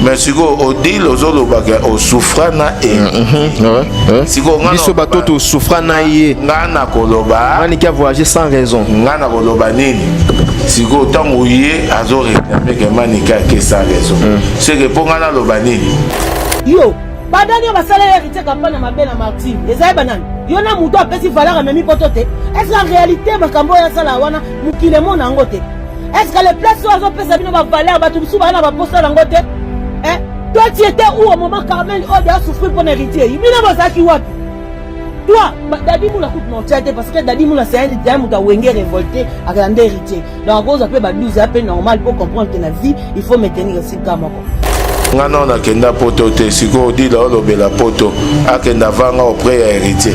Mais sikoyo Odile, ozolobaka osouffra na e sikoyo nga Biso bato tosouffra na ye. Nga na koloba Maniki a voyagé sans raison. Nga na koloba nini sikoyo ntango ye azoréclamer ke Maniki ake sans raison? Seke mpo nga naloba nini? Yo badani oyo basala ye Héritier campagne mabe na Martine, eza ye banani? Yo na moto apesi valeur, amemi poto te. Est-ce en réalité makambo oyo asala wana, mokili emona yango te? Est ce que le place oyo azopesa bino bavaleur, bato mosusu baa na baposa yango te? Toi, tu étais où au moment Carmel Ode a souffrir mpo na Héritier? Bino bozalaki wapi? Toi, Dadi Mula kutu na otia te, parce que Dadi Mula, c'est un moto awenge révolté, akala nde Héritier. Donc akozwa mpe ba 12 ya mpe normal pour comprendre que na vie, il faut maintenir esika moko. Nga nao nakenda poto te. Sikoyo Odile olobela poto, akenda vanga auprès ya Héritier.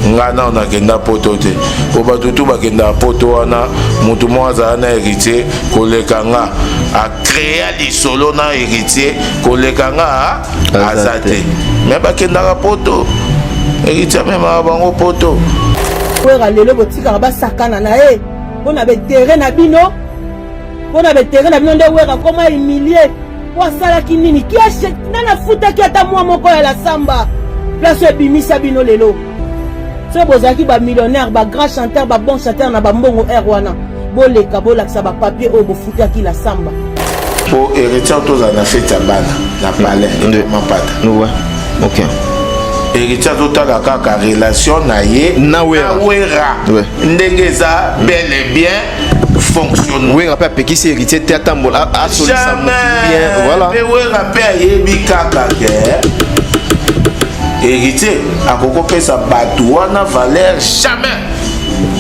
Nga nao nakenda poto te, po bato tu bakendaka poto wana, motu moko azala na Héritier koleka nga, acréa lisolo na Héritier koleka nga aza te. Me bakendaka poto, Héritier amemaka bango poto. Wera lelo botikaka basakana na ye mpo na betere na bino, mpo na betere na bino nde Wera koma humilie. Po asalaki nini? Kiashe nani afutaki ata mwa moko ya la samba place oyo ebimisa bino lelo? Soki bozalaki bamillionnaire, bagrand chanteur, babon chanteur na bambongo aire wana, boleka bolakisa bapapier oyo bofutaki la samba. Po Héritier, tozala na fete ya bana na palais Mapata. Ouais. Ok. Héritier azotala kaka relation na ye na Wera. Wera. Ndenge eza bel et bien fonctionne. Wera mpe apekisi Héritier te atambola, asolisa motu bien, voilà. Mpe Wera mpe ayebi kaka ke Héritier akoki kopesa bato wana valeur jamais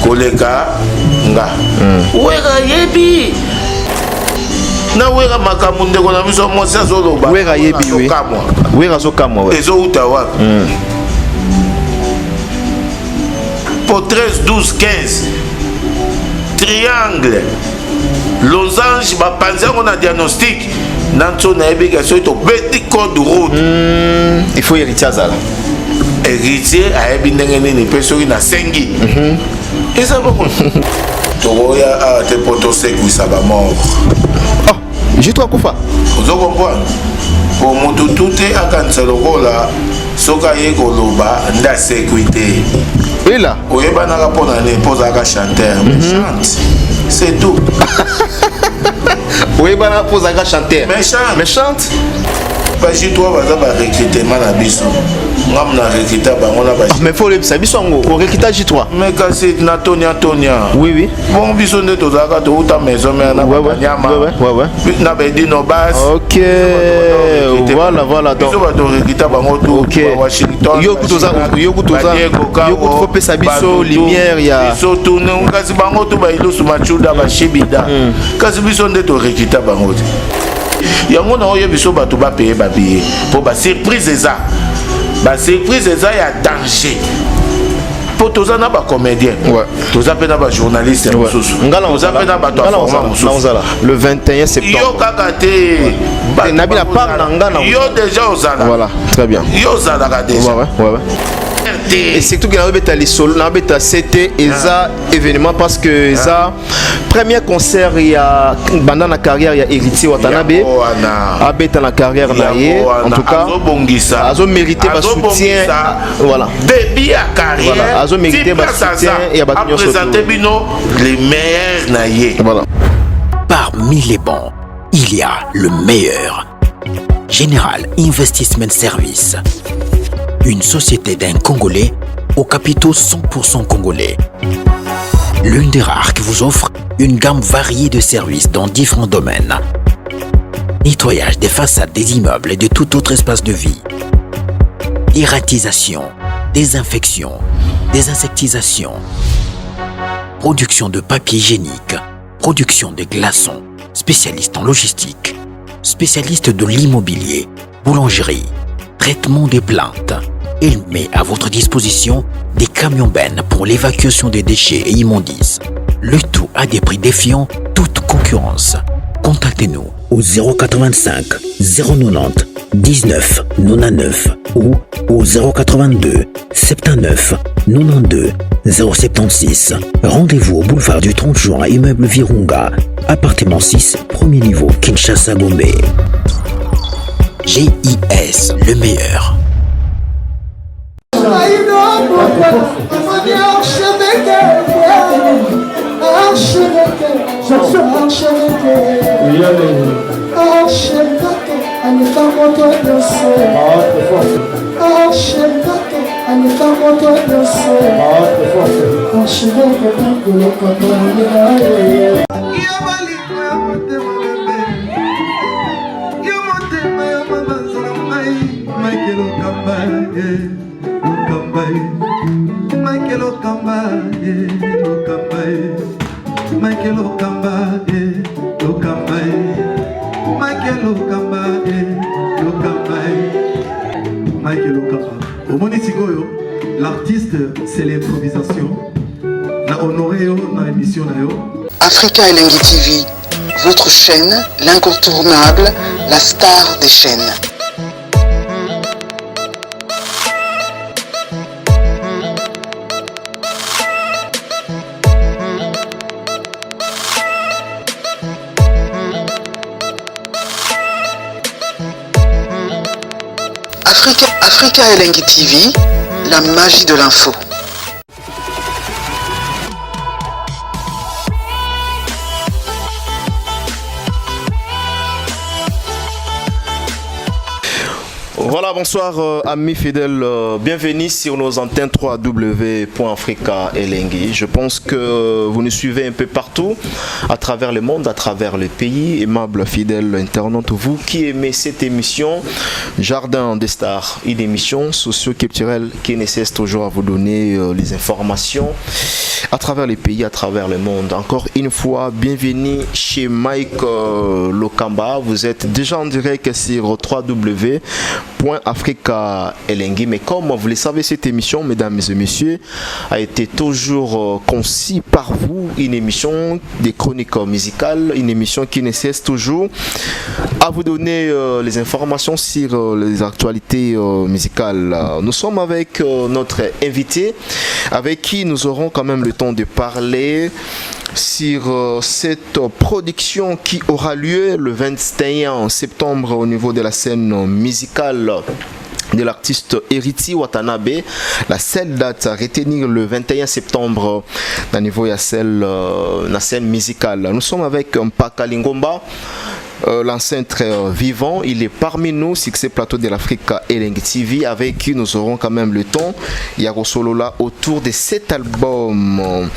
koleka nga. Wera ayebi na Wera makambo ndeko na biso mwasi azoloba. Wera ayebi, oui. Azokamwa. Wera azokamwa, we. Ezowuta wapi? Po 13, 12, 15, triangle, losange, bapanzi yango na diagnostic na nso. Nayebi ke soki tobeti code route, Il faut Héritier azala. Héritier ayebi ndenge nini mpe soki nasengi eza bongo. Tokoya awa te mpo tosekwisa bamort. Oh, J3 akufa. Ozo comprendre? Po motu tu te akanisa lokola soki aye koloba nde asekwi te. Ela. Oyebanaka mpo na nini? Mpo ozalaka chanteur. Mais chante, c'est tout. Oyebana mpo ozalaka chanteur. Mais chante. Mais chante. Ba J3 baza barecrutement na biso. Ngamu na recruta bango na ba Mais faut oyebisa biso yango, orecruta J3? Mais kasi na tonia tonia. Oui. Bon, biso nde tozalaka, touta maison mare na banyama na bedino bas. Ok, voilà, donc biso bato recruta bango tu. Washington. Yo kutu yo kutu oza, yo kutu faut pesa biso lumière ya biso tu. Kasi bango tu, bailusu machuda, bashibida, kasi biso nde torecruta bango te. Yango na oyo biso bato bapeye babiye mpo basurprise eza, basurprise eza ya danger, mpo toza na bacomédien, toza mpe na bajournaliste mosusu, toza mpe na bato ya format mosusu. Le 21 septembre. Yo kaka te. Nabi na part na nga na Yo déjà ozala. Voilà, très bien. Yo ozalaka déjà. Ouais. Et surtout que naobeta lisolo, naobeta ct eza événement, parce que eza premier concert ya banda na carrière ya Héritier Watanabe abeta na carrière na ye. En tout cas azobongisa. Azomérite basoutien, voilà. Début ya carrière. Voilà, azomérite basoutien ya bato nyonso. Aprésente bino les meilleurs na ye. Voilà. Parmi les bons, il y a le meilleur. General Investment Service. Une société d'un Congolais aux capitaux 100% congolais. L'une des rares qui vous offre une gamme variée de services dans différents domaines. Nettoyage des façades des immeubles et de tout autre espace de vie. Dératisation, désinfection, désinsectisation, production de papier hygiénique, production de glaçons, spécialiste en logistique, spécialiste de l'immobilier, boulangerie, traitement des plantes. Il met à votre disposition des camions bennes pour l'évacuation des déchets et immondices. Le tout à des prix défiant toute concurrence. Contactez-nous au 085 090 19 99 ou au 082 79 92 076. Rendez-vous au boulevard du 30 juin, immeuble Virunga, appartement 6, premier niveau, Kinshasa Gombe. GIS, le meilleur. Omoni sikoyo l'artiste c'est l'improvisation na honoré yo na émission na yo. Africa Elengi TV, votre chaîne, l'incontournable, la star des chaînes. Africa, Africa Elengi TV, la magie de l'info. Voilà, bonsoir euh, amis fidèles, euh, bienvenue sur nos antennes 3W.Africa Elengi. Je pense que vous nous suivez un peu partout, à travers le monde, à travers le pays. Aimable fidèle internaute, vous qui aimez cette émission Jardin des Stars, une émission socio-culturelle qui ne cesse toujours à vous donner euh, les informations à travers les pays, à travers le monde. Encore une fois, bienvenue chez Mike euh, Lokamba. Vous êtes déjà en direct sur www.africa Elengi. Mais comme vous le savez, cette émission, mesdames et messieurs, a été toujours euh, conçue par vous. Une émission des chroniques musicales, une émission qui ne cesse toujours à vous donner euh, les informations sur euh, les actualités musicales. Nous sommes avec notre invité, avec qui nous aurons quand même le temps de parler sur cette production qui aura lieu le 21 septembre au niveau de la scène musicale de l'artiste Héritier Watanabe. La seule date à retenir le 21 septembre au niveau de la scène, la scène musicale. Nous sommes avec Mpaka Lingomba, l'ancêtre vivant. Il est parmi nous, succès plateau de l'Afrique Elengi TV, avec qui nous aurons quand même le temps. Il y a Solola autour de cet album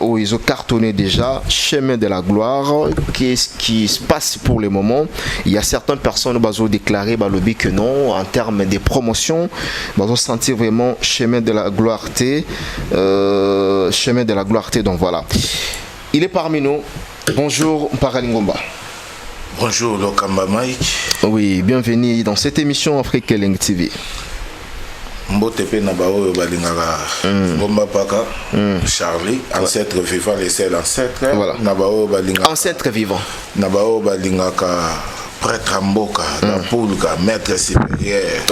où ils ont cartonné déjà, Chemin de la gloire. Qu'est-ce qui se passe pour le moment? Il y a certaines personnes qui ont déclaré balobi que non, en termes de promotion, ils vont sentir vraiment Chemin de la gloire T, Chemin de la gloire T. Donc voilà. Il est parmi nous. Bonjour Mpaka Lingomba. Bonjour Lokamba Mike. Oui, bienvenue dans cette émission Afrique Elengi TV. Mbote mpe na baoyo balingaka Ngomba Paka Charlie, ancêtre vivant, le seul ancêtre. Voilà. Na baoyo balingaka Ancêtre vivant. Na baoyo balingaka prêtre ya mboka, la pulga, maître supérieur.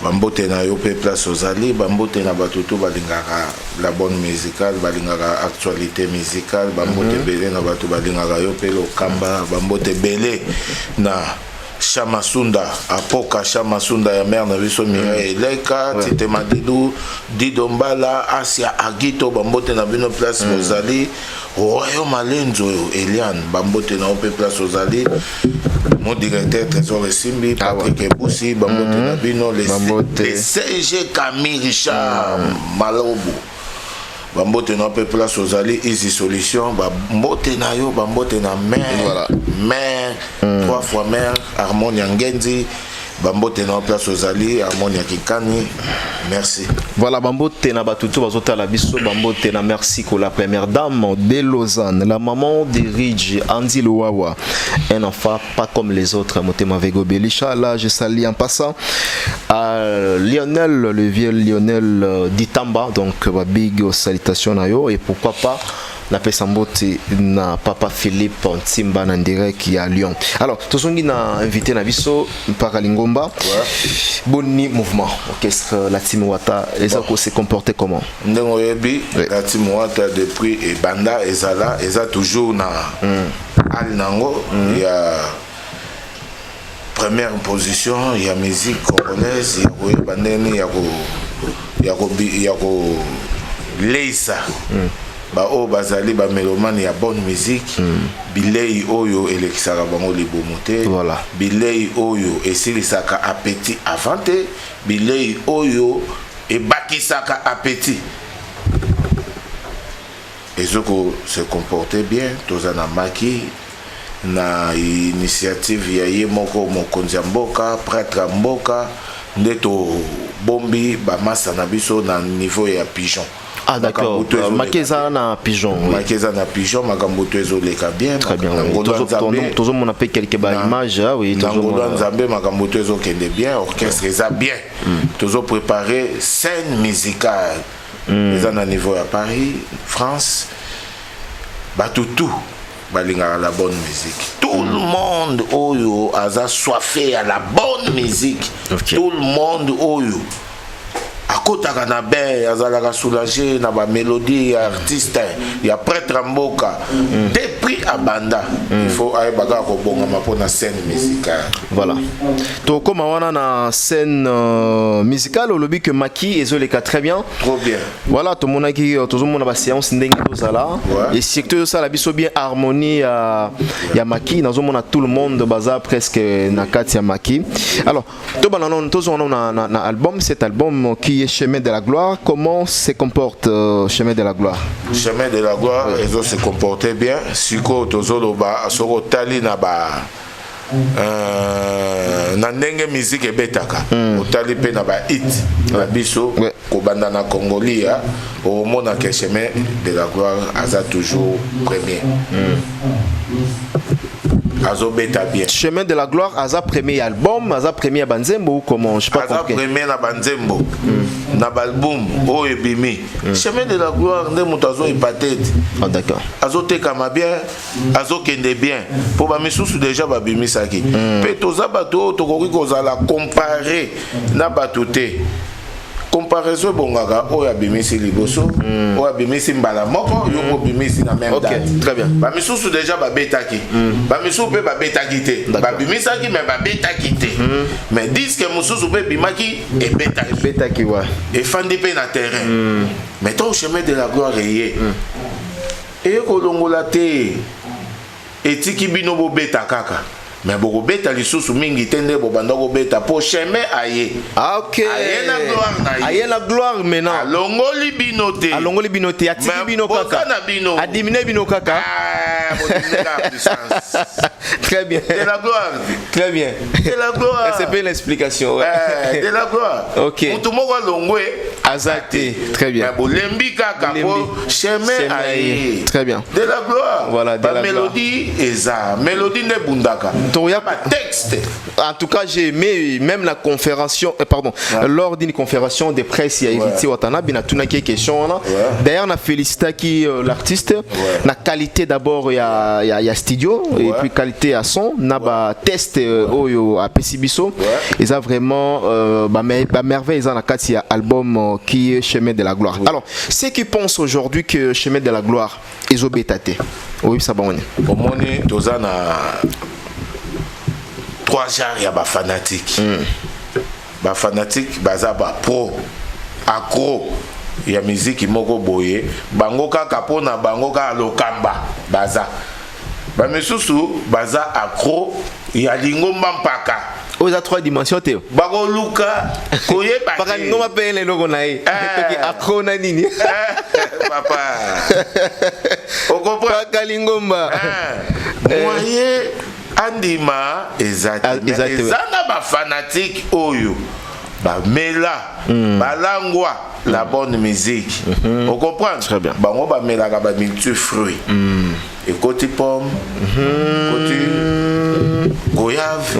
Bambote na yo mpe place ozali, bambote na bato to balingaka la bonne musicale, balingaka actualité musicale, bambote ebele na bato balingaka yo mpe Lokamba, bambote ebele na Chamasunda, Apoka Chamasunda ya mare na biso Mireille Eleka, Tite Madidu, Dido Mbala, Asia Agito, bambote na bino place bozali, Royaume Malenzo oyo Eliane, bambote na yo mpe place ozali, mon directeur Trésor Esimbi, Patrick Ebusi, bambote na bino, les, Bambote. les CG Camille Richard Malobo. Bambote na yo mpe place ozali, Easy Solution, bambote na yo, bambote na mère, Voilà. mère, trois fois mère, Harmonia Ngenzi, bambote na yo place ozali, Harmonia Kikani, merci. Voilà, bambote na batutu bazotala biso, bambote na merci ko la première dame de Lausanne, la maman de Ridge, Andy Loawa, un enfant pas comme les autres, Motema Vego Belisha. Là, je salue en passant à Lionel, le vieux Lionel Ditamba, donc bah, big salutation na yo, et pourquoi pas napesa mbote na papa Philippe Ntimba na direct ya Lyon. Alors tozongi na invité na biso Mpaka Lingomba. Boni mouvement orchestre la team Wata eza ko se comporter comment? Ndenge oyebi, Oui. la team Wata depuis ebanda ezala eza toujours na ali nango ya Première position ya musique congolaise ya koyeba ndenge ya ko ya ko ya koleisa baoyo bazali bamelomane ya bonne musique, bilei oyo elekisaka bango libumu te, bilei oyo esilisaka appétit avant te, bilei oyo ebakisaka appétit. Ezoko se comporter bien. Toza na maki na initiative ya ye moko mokonzi ya mboka, prêtre ya mboka, nde tobombi bamasa na biso na niveau ya pigeon. Ah d'accord, maki eza na pigeon. Oui. Maki eza na pigeon, makambo to ezoleka bien. Très bien. Tozomona mpe quelque ba image, ah oui. Na ngolo ya Nzambe, makambo to ezokende bien, orchestre eza bien. Tozopréparer scène musicale. Eza na niveau ya Paris, France. Bato tout balingaka la bonne musique, tout le monde oyo aza soifé ya la bonne musique, tout le monde oyo akotaka na bain azalaka soulagé na bamélodie ya artiste, ya prêtre ya mboka. Depuis abanda, il faut ayeba kaka kobongama mpona scène musicale. Voilà, tokóma wana na scène musicale. Olobi que maki ezoleka très bien. Trop bien. Voilà, tomonaki, tozomona baséance ndenge tozala et surtout ezosala biso bien, harmonie ya maki. Nazomona tout le monde baza presque na kati ya maki. Alors tobanda nano, tozonga nano na album, cet album qui est Chemin de la gloire. Comment se comporte Chemin de la gloire? Chemin de la gloire ezo se comporter bien. Sikoyo tozoloba, soki otali na ba na ndenge musique ebetaka, otali mpe na bahit na biso kobanda na Congolia, okomona ke Chemin de la gloire aza toujours premier, azobeta bien. Chemin de la gloire aza premier album, aza premier ya banzembo ou comment? Je sais pas Aza compris. premier na banzembo, na baalbum oyo ebimi. Chemin de la gloire nde moto azoyepa te ete Ah d'accord. azotekama bien, azokende bien, mpo bamisusu déjà babimisaki. Mpe toza bato oyo tokoki kozala comparé na bato te. Comparaison ebongaka oyo abimisi liboso, oyo abimisi mbala moko, yo mpo obimisi na même date. Très bien. Bamisusu déjà babetaki, bamisusu mpe babetaki te. Babimisaki mais babetaki te, mais disque mosusu mpe ebimaki, ebetaki. Betaki, ouais. Efandi mpe na terrain. Mais to Chemin de la gloire eye, eye kolongola te, etiki bino bobeta kaka, mais bokobeta lisusu mingi te nde bobanda kobeta, mpo Chemin aye. Ah, ok. Aye na gloire na ye. Aye na gloire maintenant. Alongoli bino te. Alongoli bino te, atiki Mais bino boza kaka. na bino. Adiminuer bino kaka. Ah, bodiminuer kaka puissance. Très bien. De la gloire. Très bien. De la gloire. C'est bien l'explication, ouais. Eh, de la gloire. Mutu moko alongwe Aza te. Très bien. Mais bolembi kaka Bolembi. po Chemin Chemin aye. aye. Très bien. De la gloire. Voilà, de la gloire. Bamélodie eza mélodie nde ebundaka. Batexte. En tout cas, j'ai aimé même la conférence, pardon, lors d'une conférence de presse, il y a Héritier Watanabe, il y a tout question wana. D'ailleurs, on a félicité qui l'artiste, la qualité d'abord, il y a studio, et puis qualité à son, na ba test oyo apesi biso. Et ça vraiment, bah, merveille, ils ont la kati ya album qui est Chemin de la gloire. Alors, ceux qui pensent aujourd'hui que Chemin de la gloire, ezobeta te. Oui, ça va. Omoni, toza na trois genres ya bafanatike. Bafanatike baza bapro accro ya miziki moko boye, bango kaka mpona bango kaka lokamba. Baza bamisusu baza accro ya lingomba mpaka. Oyo eza trois dimension te. Bakoluka koyeba Mpaka te. lingomba mpe ele eloko na ye. Toki accro na nini? Papa, ocomprendre? Mpaka lingomba. Moye andima eza te. Ah, eza te. Eza na bafanatike oyo bamela, balangwa la bonne musique, ocomprendre? Très bien. Bango bamelaka bamulti fruit, ekoti pomme, ekoti goyave,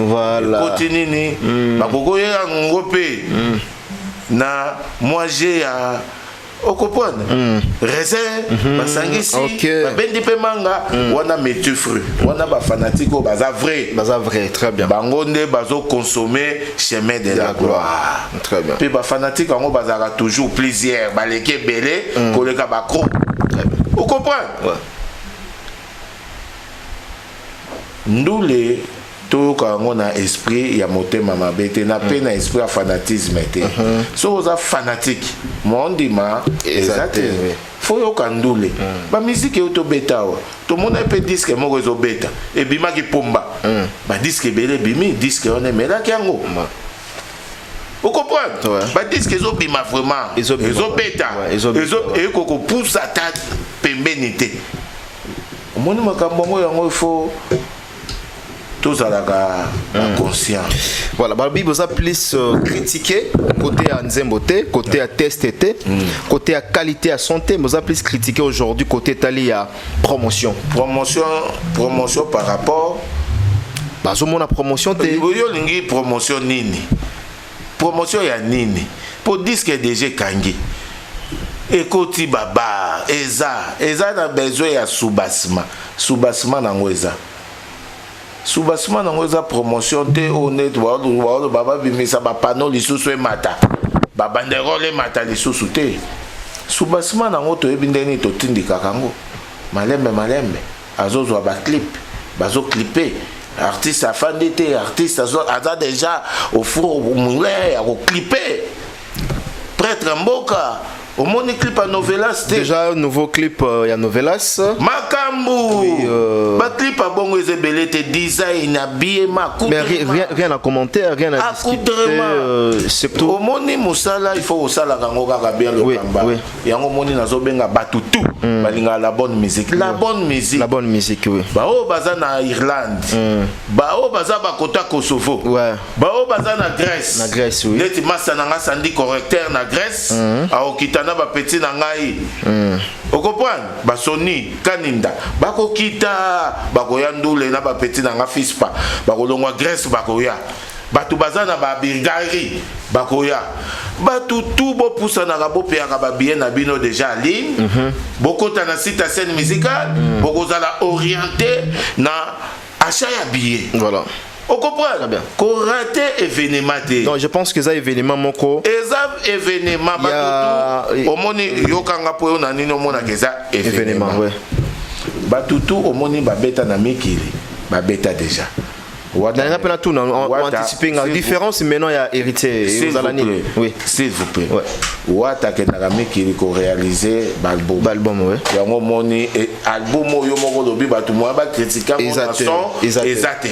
ekoti nini, bakoki koyela yango mpe na mwa jus ya, ocomprendre, raisin basangisi, babendi mpe manga wana, multi fruit wana. Bafanatike oyo baza vrai. Baza vrai, très bien. Bango nde bazoconsommer Chemin de la gloire. Très bien. Mpe bafanatike yango bazalaka toujours plusieurs, baleki ebele koleka bacro, ocomprendre? Ndule. Toyoka yango na esprit ya motema mabe te, na mpe na esprit ya fanatisme te. Soki oza fanatique, mondima eza te. Faut yoka ndule. Bamiziki oyo tobeta awa, tomona mpe disque moko ezobeta, ebimaki pomba. Badisques ebele ebimi, disque wana emelaki yango. Ocomprendre? Badisques ezobima vraiment, ezobeta, eyeko kopusa ata pembeni te. Omoni makambo yango, yango ifo tozalaka baconscient. Voilà, balobi boza plus critiqué côté ya nzembo te, côté ya test te, côté ya qualité ya son te. Boza plus critiqué aujourd'hui côté etali ya promotion. Promotion, promotion par rapport? Bazomona promotion te. Oyo olingi promotion nini? Promotion ya nini? Mpo disque déjà ekangi, ekoti babar, eza na besoin ya soubassement. Soubassement nango eza, soubassement nango eza promotion te. Oyo neti baoloba babimisa bapanneaux lisusu, emata, babanderoles emata lisusu te. Soubassement nango, toyebi ndenge nini totindikaka yango malembe malembe. Azozwa baclip, bazocliper, artiste afandi te, artiste aza déjà au four moulin ya kocliper. Prêtre mboka, omoni clip ya Novelas te? Déjà nouveau clip ya Novelas. Makambo. Oui, baclip ya bongo eza ebele te, design, habillement. Mais rien, rien à commenter, rien à discuter, surtout Omoni, mosala il faut osalaka yango kaka bien. Lokamba yango, omoni, nazobenga bato tout balingaka la bonne musique, la bonne musique. La bonne musique, oui. Baoyo baza na Irlande, baoyo baza bakota Kosovo, baoyo baza na Grèce. Na Grèce, oui. Neti masa na nga Sandi Correcteur na Grèce, aokita na bapetits na ngai. Okocomprendre, basoni Kaninda bakokita, bakoya ndule na bapetits na nga Fispa, bakolongwa Grèce, bakoya. Bato baza na babulgarie bakoya. Bato tu bopusanaka, bopeyaka babillets na bino déjà en ligne. Bokota na site ya Scène Musicale, bokozala orienté na achat ya billet. Ocomprendre, korater événement te. Non, je pense que eza événement moko. Eza événement. Bato tu omoni, yokanga mpo oyo na nini, omonaka eza événement. Bato tu omoni babeta na mikili, babeta déjà. Nalinga mpe natuna, anticiper nga différence maintenant ya Héritier ozala nini? Oui, s'il vous plaît. Wata akendaka mikili koréaliser baalbum. Baalbum, oui. Yango omoni album oyo moko olobi, bato moya bacritiquer yango na son eza te,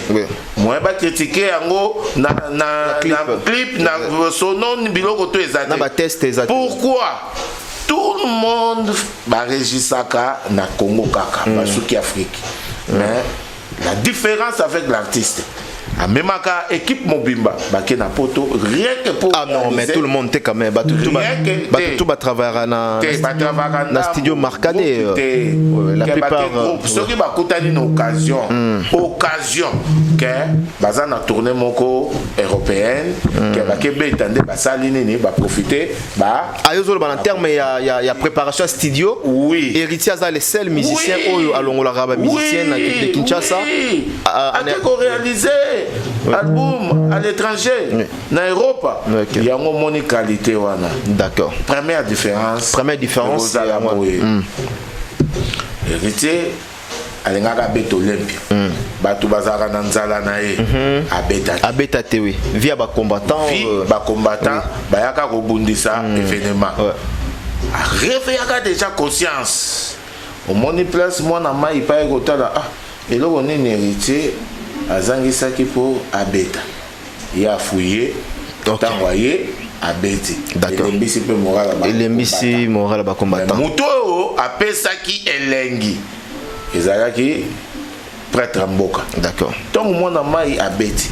moya bacritiquer yango na clip, na sono, biloko to eza te. Batest eza te. Pourquoi? Tout le monde baregisaka na Congo kaka, basuki Afrique. Mais la différence avec l'artiste, amemaka équipe mobimba, bake na poto rien que pour Ah non, mais tout le monde te quand même. Bato tout batravaillera na studio Marcade. La plupart, soki bakutani na occasion ke baza na tournée moko européenne, ke bakebeta nde basali nini, baprofite ba Ayo ozoloba na terme ya préparation ya studio. Oui. Héritier aza le seul musicien oyo alongolaka bamusicien na de Kinshasa. Ake koréaliser album à l'étranger, na Europe. Yango omoni qualité wana. Première différence. Première différence. Ekozala boye: Héritier alingaka abeta Olympia, bato bazalaka na nzala na ye, abeta te. Abeta te, oui, via bacombattant. Vi bacombattant bayaka kobundisa événement. Aréveillaka déjà conscience. Omoni place mwana mai epai kotala, ah, eloko nini Héritier azangisaki mpo abeta? Ye afuye ntango aye abeti, elembisi mpe moral. Elembisi moral ya bacombattant. Moto oyo apesaki elengi ezalaki prêtre mboka. Ntango mwana mai abeti,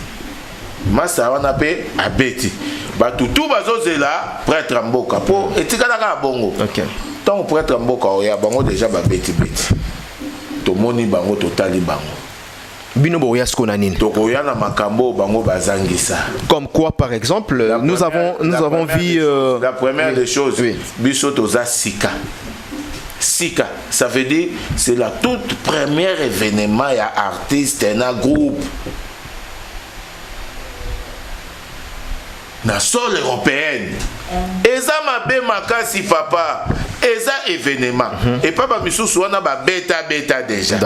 masa wana mpe abeti, bato tu bazozela prêtre mboka mpo etikalaka ya bongo. Ntango prêtre mboka oya, bango déjà babeti-beti, tomoni bango, totali bango. Bino boya siko na nini? Tokoya na makambo oyo bango bazangisa. Comme quoi, par exemple? Nous avons nous avons vu La première des choses, biso toza sika sika, ça veut dire c'est la toute première événement ya artiste na groupe na sol européenne. Eza mabe makasi, papa, eza événement. Epa bamisusu wana babeta beta déjà,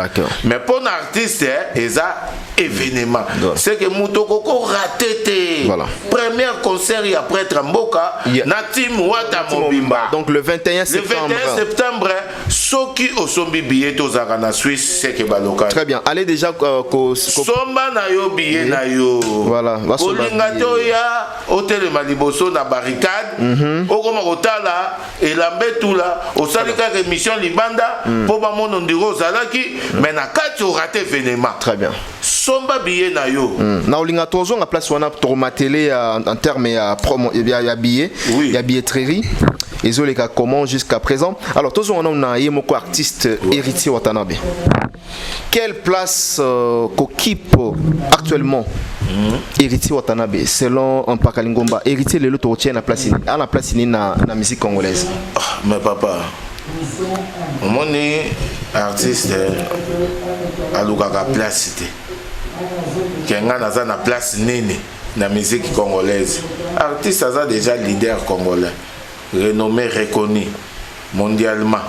mais mpo na artiste eza événement. C'est que moto okoko rate te. Voilà. Première concert ya prêtre mboka Yeah. na team Wata mobimba. Donc le 21 Le septembre. 21 septembre, soki osombi billet tozalaka na Suisse, c'est que baloka. Très bien. Allez déjà Somba na yo billet na yo. Voilà, basomba Kolinga billet. te oya otelema liboso na barricade, okoma kotala elamba etula, osali kaka émission libanda mpo bamona ondiro ozalaki, mais na kati orate événement. Très bien. Somba billet na yo. Na olinga tozonga place wana tokomatele ya en terme ya promo ya billet Oui. ya billetterie ezoleka comment jusqu'à présent. Alors tozonga nanu na ye moko artiste Héritier Watanabe. Quelle place qu'occupe actuellement Héritier Watanabe selon Mpaka Lingomba? Héritier lelo tokotia na place nini, na place nini na musique congolaise? Ah, mais papa, omoni artiste alukaka place te ke nga naza na place nini na musique congolaise. Artiste aza déjà leader congolais renommé, reconnu mondialement,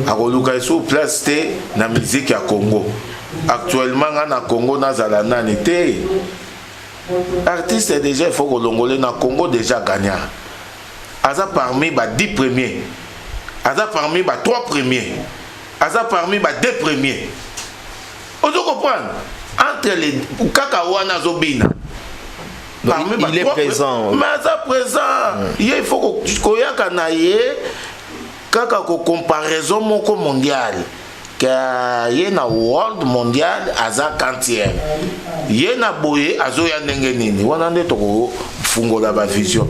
akoluka esu place te na musique ya Congo. Actuellement nga na Congo nazala nani te. Artiste déjà il faut kolongole na Congo, déjà gagnant, aza parmi ba 10 premiers, aza parmi ba 3 premiers, aza parmi ba 2 premiers. Ozo comprendre, entre les kaka wana azobina. Donc, Parmi il ba est trois présent. Mais aza présent. Ye il faut koyaka na ye kaka kocomparaison moko mondiale ke ye na world mondial aza quantième, ye na boye azoya ndenge nini. Wana nde tokofungola bavision.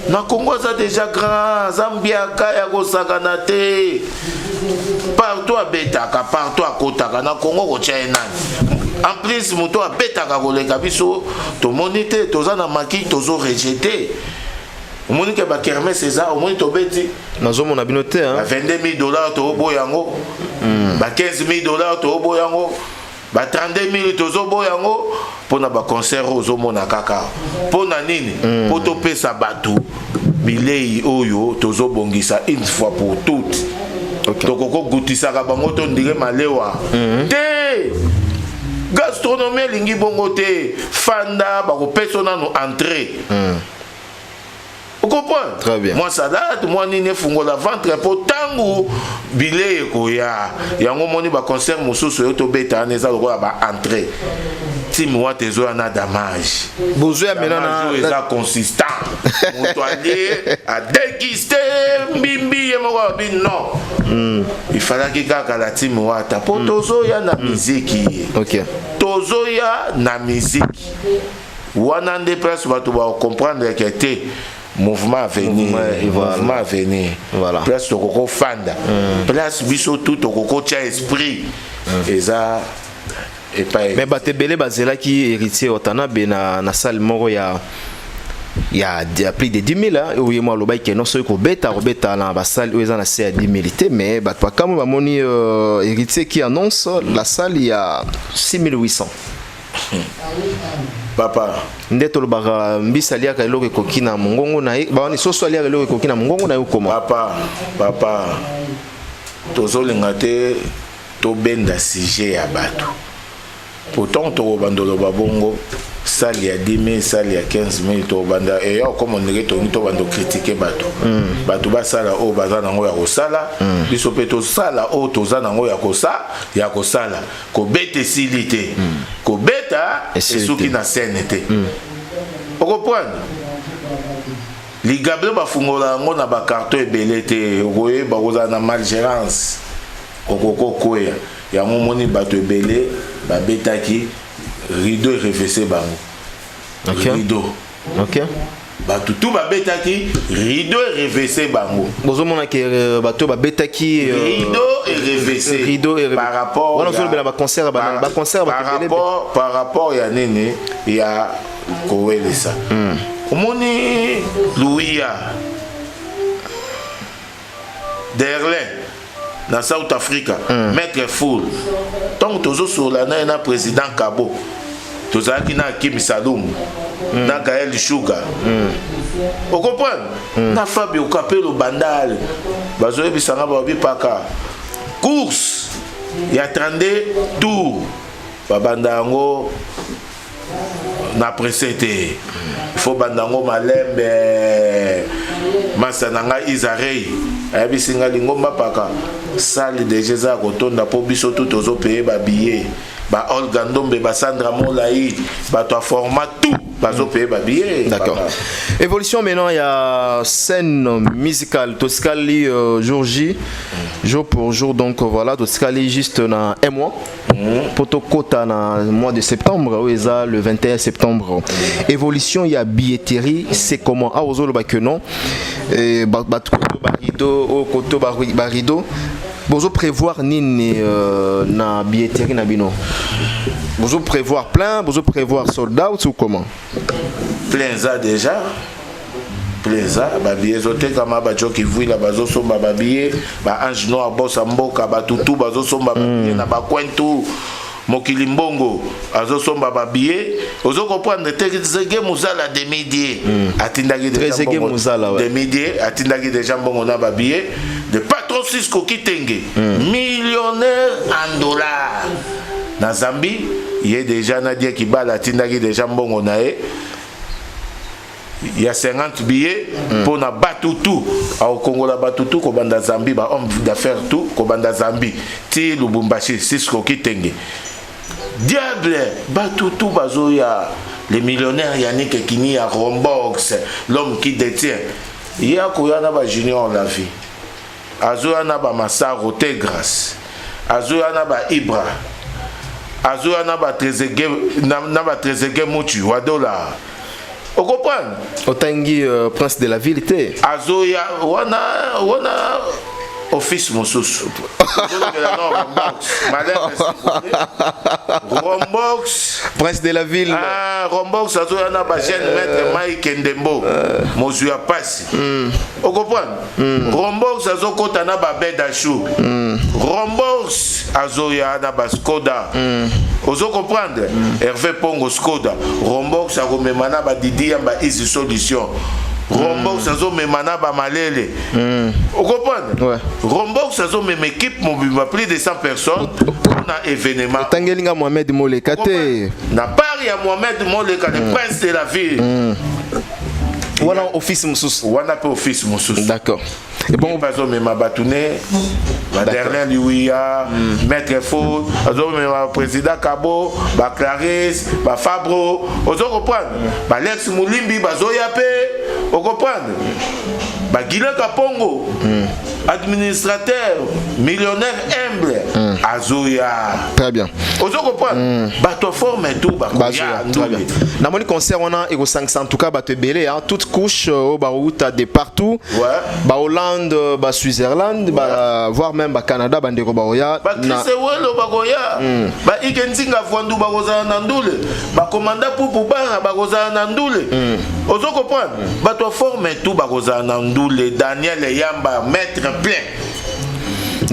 Na Congo aza déjà grand, aza mbiaka ya kosakana te. Partout abetaka, partout akotaka na Congo, kotia ye nani? En plus moto abetaka koleka biso tomoni te. Toza na maki, tozorejeter. Omoni ke bakermesse eza, omoni tobeti. Nazomona bino te, hein. Ba 22 000 $ tozoboya yango, ba 15 000 $ tozoboya yango, ba 32 000 tozoboya yango mpona baconcert oyo ozomona kaka. Mpona nini? Mpo topesa bato bilei oyo tozobongisa une fois pour toutes. Tokokogutisaka bango to ndire malewa te. Gastronomie elingi bongo te. Fanda, bakopesa nanu entrée, ocomprendre? Très bien. Mwa salade, mwa nini, efungola ventre mpo ntango bilei ekoya. Yango omoni baconcert mosusu oyo tobeta wana eza lokola baentrée. Team Wata ezoya na damage. Bozoya mena Damage na oyo eza consistant. Moto alie, adéguste mbimbi, ye moko abi non, il fallaki kaka la team Wata mpo tozoya na miziki. Tozoya na miziki wana nde place bato bakocomprendre ke te, mouvement avenir. Mouvement, et voilà. Mouvement avenir. Voilà. Place tokokofanda, place biso tu tokokotia esprit eza epai. Mais bato ebele bazelaki Héritier Watanabe na salle moko ya plus de 10 000, hein. Oyo ye mo alobaki ke non, soki kobeta, kobeta na basalle oyo eza na se ya 10 000 te. Mais bato bakamwe, bamoni Héritier qui annonce la salle ya 6 800. Papa. Nde tolobaka, mbisi aliaka eloko ekoki na mongongo na ye, bawani soso aliaka eloko ekoki na mongongo na ye okoma. Papa, papa, tozolinga te tobenda sujet ya bato. Pourtant tokobanda oloba bongo, salle ya 10 000, salle ya 15 000, tokobanda eya okoma ndenge tolingi tobanda ocritiquer bato. Bato basala oyo baza nango ya kosala, biso mpe tosala oyo toza nango ya kosala. Kobeta esili te, kobeta Esili esuki te. Na scène te. Okomprendre, ligablo bafungola yango na bacarton ebele te. Okoyeba kozala na malgérance, okoki okweya. Yango omoni bato ebele babetaki, rideau erefese bango. Rideau. Bato tu babetaki, rideau erefese bango. Bozomona ke bato babetaki Rideau erefese. Rideau par rapport wana ozolobela baconcert ya baconcert par bato ebele. rapport, par rapport ya nini, ya kowelesa. Omoni Louia Derlin na South Africa, maître Foul, ntango tozosolola na ye na président Kabo, tozalaki na Akim Salum, na Gael Shuga, ocomprendre, na Fabio Kapelo Bandal, bazoyebisanga, babi paka course ya 32 tour. Babanda yango na presse te, il faut banda yango malembe. Masa na ngai Isarei ayebisi ngai lingomba paka salle deja eza ya kotonda, mpo biso tu tozopaye babillet. Ba Olga Ndombe, basandra Molai, bato ya format tout bazopaye babillet. D'accord. Évolution maintenant, il y a scène musicale. Totikali jour J, jour pour jour. Donc voilà, Totikali juste dans un mois. Po tokota na mois de septembre, oyo eza le 21 septembre. Évolution ya billetterie, c'est comment? Ah, ozoloba que non. Et ba ba ba rideau, au koto ba ba rideau. Bozo prévoir nini na billetterie na bino? Bozo prévoir plein, bozo prévoir sold out ou comment? Plein eza déjà, plein eza. Babillet ezotekama, bajoki vuila bazosomba babillet, baange noir bosa mboka, batutu bazosomba babillet na bacoin tout mokili, mbongo azosomba babillet. Ozo comprendre? Trezege Mozala demidie atindaki déjà Trezege mbongo. Mozala, ouais. Demidie atindaki déjà mbongo na babillet de patron Cisco Kitenge, millionnaire en dollar na Zambie. Ye déjà na Die Kibala atindaki déjà mbongo na ye ya 50 billets mpo na batutu akokongola batutu kobanda Zambie, bahomme d'affaires tout kobanda Zambie ti Lubumbashi. Cisco Kitenge diable, batutu bazoya. Le millionnaire Yannick Ekini ya Rombox, l'homme qui détient, ye akoya na bajunior la vie, azoya na bamasaro te grâce, azoya na baibra, azoya na batrezege na batrezege mutu wa dollar, ocomprendre? Otangi prince de la ville te. Azoya wana, wana office mosusu. Tozolobela no Rombox malembe, Rombox. Prince de la ville. Ah, Rombox azoya na bajeune maître Mike Ndembo, mozwi ya pasi, ocomprendre? Rombox azokɔta na babed ashu. Rombox azoya na baskoda, ozo comprendre? Hervé Pongo Skoda. Rombox akomema na badidi yamba easy solution. Rombox azomema na bamalele, ocomprendre? Ouais. Rombox azomema équipe mobimba, plus de 100 personnes mpona événement. Otangeli nga Mohamed Moleka te. Na part ya Mohamed Moleka, le prince de la ville. Wana office mosusu. Wana mpe office mosusu. D'accord. Et bon bon, bazomema bato ne baderlin liwiya, maître fo azomema président Kabo, baclarisse, bafabro, ozo comprendre? Balex Molimbi bazoya mpe, ocomprendre? Bagilin Kapongo, administrateur millionnaire humble, azoya. Très bien. Ozo comprendre? Bato forme tout bakoya. Bazoya, très bien. Ndule. Namoni concert wana ekosangisa en tout cas bato ebele, hein, toute couche oyo bauta de partout. Ba Hollande, ba Switzerland, ba voire même ba Canada, bandeko baoya. Bakrise welo bakoya, baike nzinga fwandu bakozala na ndule, bakomanda pupu bara bakozala na ndule, ozo comprendre? Bato ya forme tout bakozala na ndule. Daniel Yamba, maître plein,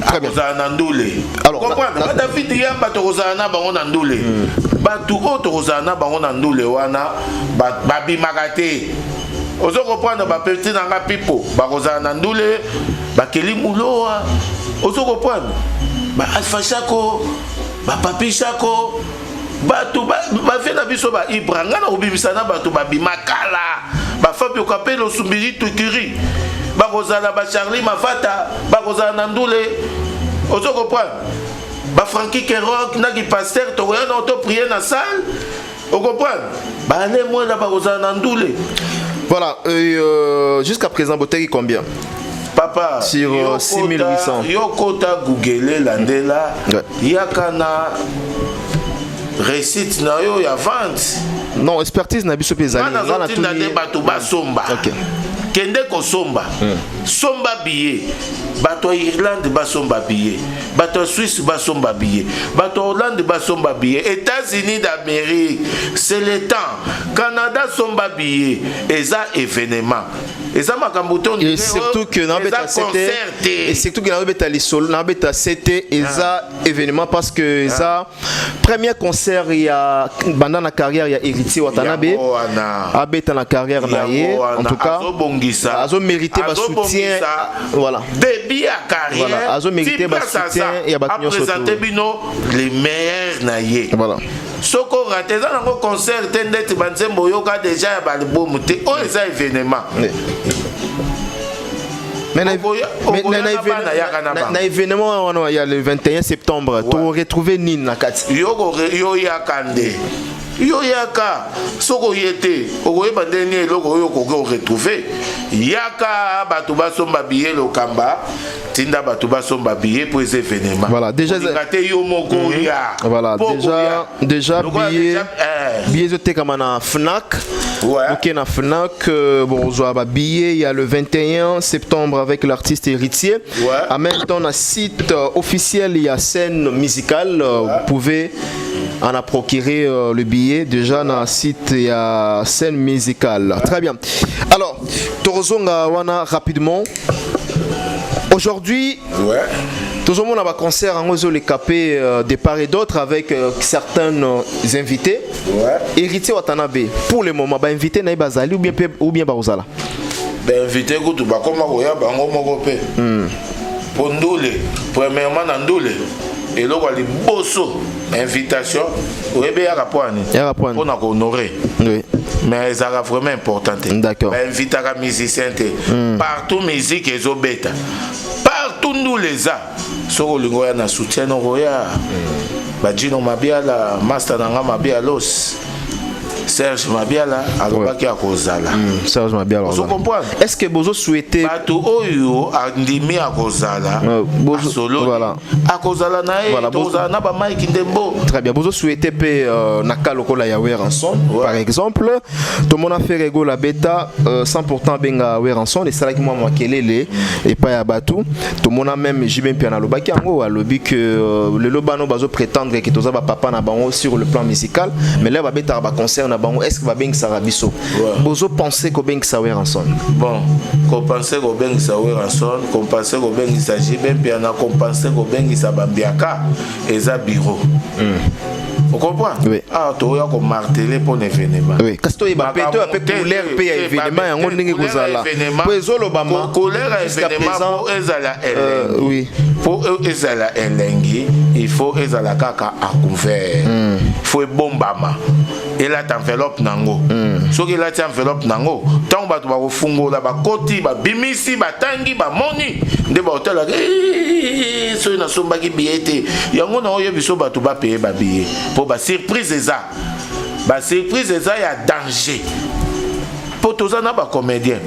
Très bien. akozala na ndule. Alors, comprendre? Badavid Yamba tokozala na bango na ndule. Bato oyo tokozala na bango na ndule wana babimaka te, ozo comprendre? Bapeti na nga pipo bakozala na ndule, bakeli mulowa, ozo comprendre? Baalpha Shako, bapapi Shako, bato bavie na biso, baibra ngai na kobimisa na bato babima kala, bafabio Kapelo, Osumbiri Tukiri bakozala, bacharli Mafata bakozala na ndule, ozo comprendre? Bafranki Kerok naki paster tokoya na toprie na salle, ocomprendre? Baale mwela bakozala na ndule. Voilà, jusqu'à présent boteki combien? Papa, Sur, 6800. Yo kota Google, landela. Yaka na réussite na yo ya vente. Non, expertise na biso mpe ezali. Nga Nga nazotinda nde bato basomba. Kende kosomba, somba billet. Bato ya Irlande basomba billet, bato ya Suisse basomba billet, bato ya Hollande basomba billet, États-Unis d'Amérique, c'est le temps, Canada somba billet. Eza événement, eza makambo te. Et surtout que nabeta eza concert te. Et surtout que nabeta lisolo, nabeta CT, eza événement parce que eza premier concert ya banda na carrière ya Héritier Watanabe. Yango wana. Abeta na carrière na ye. Yango wana. En tout cas, azobongisa. azo mériter ba soutien. Azobongisa. Voilà. Début ya carrière. Voilà, azo mériter ba soutien ya bato nyonso. Présenter bino les meilleurs na ye. Voilà. Soko rate eza nango concert te, ndeti banzembo oyoka déjà ya baalbum te, oyo eza événement. Oui. Mais na événement wana ya le 21 septembre, to retrouver nini na kati? Yo yaka nde, yo yaka. Soki oye te, okoyeba nde nini eloko oyo okoki oretrouver. Yaka, bato basomba billet, lokamba tinda bato basomba billet mpo eza événement. Voilà, déjà te yo moko ya. Voilà, déjà billet ezotekama na Fnac. Ouais. Ok, na Fnac, bon, ozwa ba billet, il y a le 21 septembre avec l'artiste Héritier. En même temps, na site officiel, il y a scène musicale, vous pouvez en a procurer le billet déjà dans le site, il y a scène musicale. Très bien. Alors, tozonga wana rapidement. Aujourd'hui, tozomona ba concert yango ezoleka mpe de part et d'autre avec certains invités. Héritier Watanabe, pour le moment, bainvité na ye bazali ou bien, ou bien bakozala? Bainvité kutu bakoma koya bango moko mpe mpo ndule. Premièrement, na ndule, eloko ya liboso, invitation oyebi eyaka mpo ani? Eyaka mpo ani? Mpona kohonorer. Mais ezalaka vraiment important te. Bainvitaka musicien te. Partout musique ezobeta, partout ndule eza, soki olingi oya na soutien, okoya. Bajino Mabiala, master na nga Mabialos, Serge Mabiala alobaki akozala. Serge Mabiala. Ozo comprendre? Est ce que bozo souhaiter Bato oyo andimi akozala, asololi. Akozala na ye. Tokozala na bamike Ndembo. Très bien. Bozo souhaiter mpe na ka lokola ya Werrason, par exemple, tomona Ferre Gola beta sans pourtant abenga Werrason, esalaki mwa makelele epai ya bato. Tomona même JB Mpiana alobaki yango, alobi que lelo bano bazo prétendre ke toza bapapa na bango sur le plan musical, mais lelo babetaka baconcert na bango, est ce que babengisaka biso? Bozo penser kobengisa Werrason? Bon, kopenser kobengisa Werrason, kopenser kobengisa JB Mpiana, kopenser kobengisa bambiaka, eza bureau, ocomprendre? Oui. Ah, toya komarteler mpo na événement. Oui, kasi toyeba mpe, toyeba mpe couleur mpe ya événement yango ndenge kozala, po ezolobama. Couleur ya jusqu'à événement présent, mpo ezala elengi, mpo ezala elengi, il faut ezala kaka à couvert, faut ebombama, elata enveloppe nango. Soki elati enveloppe nango, ntango bato bakofungola, bakoti, babimisi, batangi, bamoni nde baotalaka: "Eh, soki nasombaki billet te." Yango na oyo biso bato bapeye babillet mpo basurprise eza, basurprise eza ya danger, mpo toza na bacomédien,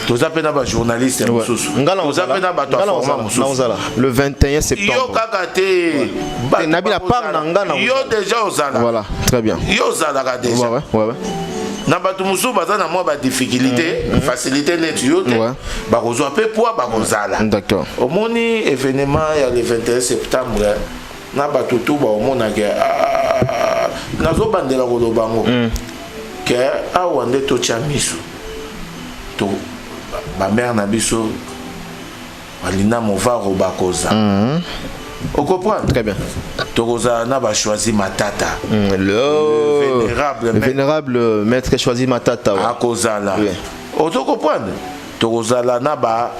toza mpe na bajournaliste mosusu, toza mpe na bato ya format mosusu. Naozala le 21 septembre. Yo kaka te. Nabi na part na nga na Yo déjà ozala. Voilà, très bien. Yo ozalaka déjà. Na bato mosusu baza na mwa badifficulté, facilité neti yo te, bakozwa mpe poids, bakozala. Omoni événement ya le 21 septembre, na bato tu baomonake, ah, nazobandela koloba ngo ke awa nde totya miso to bamare na biso balinda movaro bakoza, ocomprendre? Très bien. Tokozala na bachoisi Matata. Le vénérable le maître. Vénérable maître Choisi Matata, ouais. Akozala. Ozo comprendre? Tokozala na ba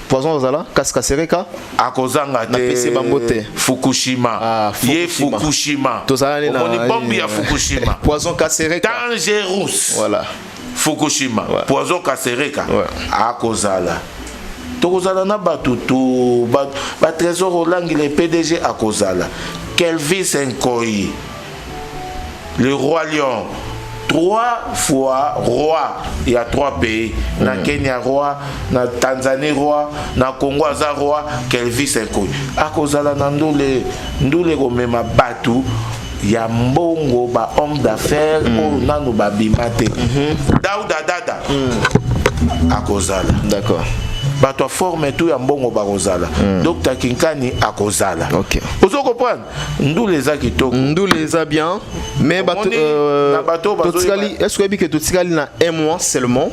Poison ozala Kaska Sereka. Akozanga te. Napesi bango te. Fukushima. Ah, ye Fukushima. Fukushima. Tozala ne na Omoni bombe ya Fukushima? Poison Kasereka. Dangerous. Voilà. Fukushima. Poison Kasereka. Akozala. Tokozala na bato tu batrésor Olangi, le PDG akozala, Kelvis Nkoi, le roi lion, trois fois roi ya trois pays, na Kenya roi, na Tanzanie roi, na Congo aza roi. Kelvis Nkoi akozala na ndule. Ndule komema bato ya mbongo, bahomme d'affaires oyo nanu babima te. Dauda Dada akozala. Bato ya forme tu ya mbongo bakozala. Dr Kinkani akozala. Ozo comprendre? Ndule eza kitoko. Ndule eza bien, mais bato Omoni, na bato bazoyeba- totikali, est ce que oyebi ke totikali na un mois seulement?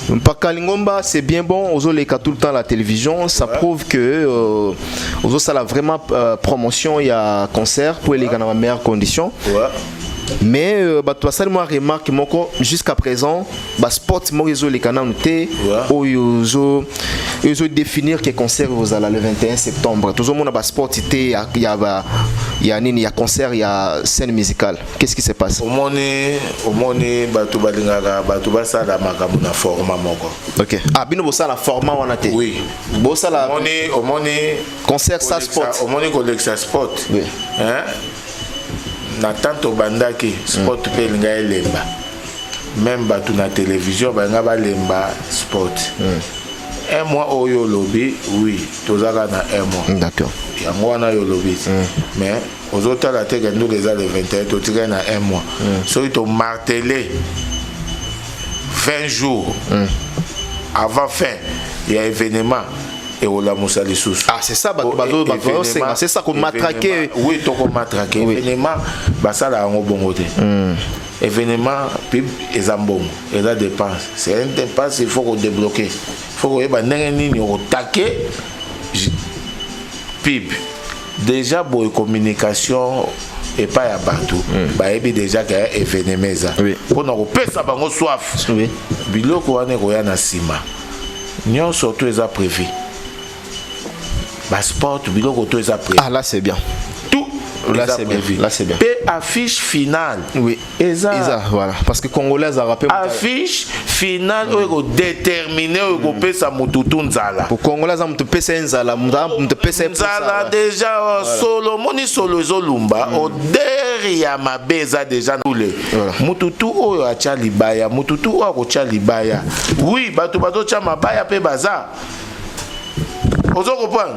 Mpaka Lingomba, c'est bien bon, ozoleka tout le temps à la télévision, ça prouve que ozosala vraiment promotion ya concert pour eleka na ba meilleures conditions. Mais bato basali mwa remarque moko: jusqu'à présent baspot moko ezoleka nanu te oyo ezodéfinir ke concert ozala le 21 septembre. Tozomona baspot te ya nini, ya concert ya Scène Musicale. Qu'est-ce qui se passe? Omoni, bato balingaka bato basala makambo na format moko. Ok, ah, bino bosala format wana te? Oui. Bosala Omoni concert sa spot? Omoni, kolekisa spot, hein? Na tant tobandaki sport mpe elinga elemba, même bato na télévision balinga balemba sport. Un mois oyo olobi, oui, tozaka na un mois. Yango wana oyo olobi ti, mais ozotala te ke ndulu eza le 21, totikali na un mois. Soki tomarteler 20 jours avant fin ya événement, ekolamusa lisusu. Ah, c'est ça, bato bazosenga, c'est ça, komatraquer. Oui, tokomatraquer. Événement basala yango bongo te. Événement pub eza mbongo, eza dépense, c'est une dépense, il faut kodébloquer, il faut koyeba ndenge nini okotake pub. Déjà boye communication epai ya bato bayebi déjà ke événement eza mpona kopesa bango soif. Biloko wana ekoya na nsima. Nyonso to eza prévu, basport, biloko to eza prévu. Ah, là c'est bien. Tout. Là c'est bien, là c'est bien. Mpe affiche finale eza. Eza, voilà, parce que Congolais azalaka mpe Affiche finale oyo ekodéterminer, oyo ekopesa motu tu nzala. Po Congolais aza moto pesa ye nzala, moto pesa ye. Nzala déjà, solo omoni, solo ezolumba, odeur ya mabe eza déjà tule. Mutu tu oyo atya libaya, mutu tu oyo akotya libaya, oui, bato bazotya mabaya mpe baza, ozo comprendre,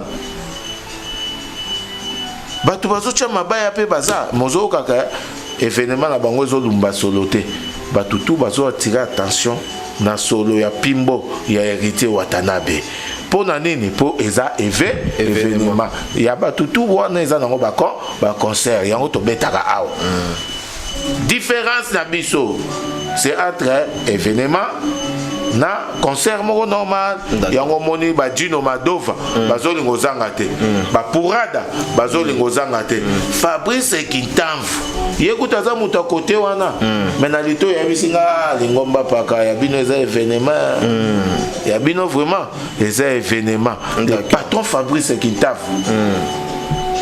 bato bazotya mabaya mpe baza mozokaka événement na bango ezolumba solo te. Bato tu bazoattirer attention na solo ya pimbo ya Héritier Watanabe. Mpo na nini? Mpo eza événement ya bato tu wana, eza nango baconcert yango tobetaka awa. Différence na biso, c'est entre événement na concert moko normal. Yango omoni badino Madova bazolinga ozanga te, bapurada bazolinga ozanga te. Fabrice Kintamvu, ye kuta aza moto ya kote wana, me na lito oyebisi nga lingomba paka ya bino eza événement ya bino, vraiment eza événement. Le patron Fabrice Kintamvu,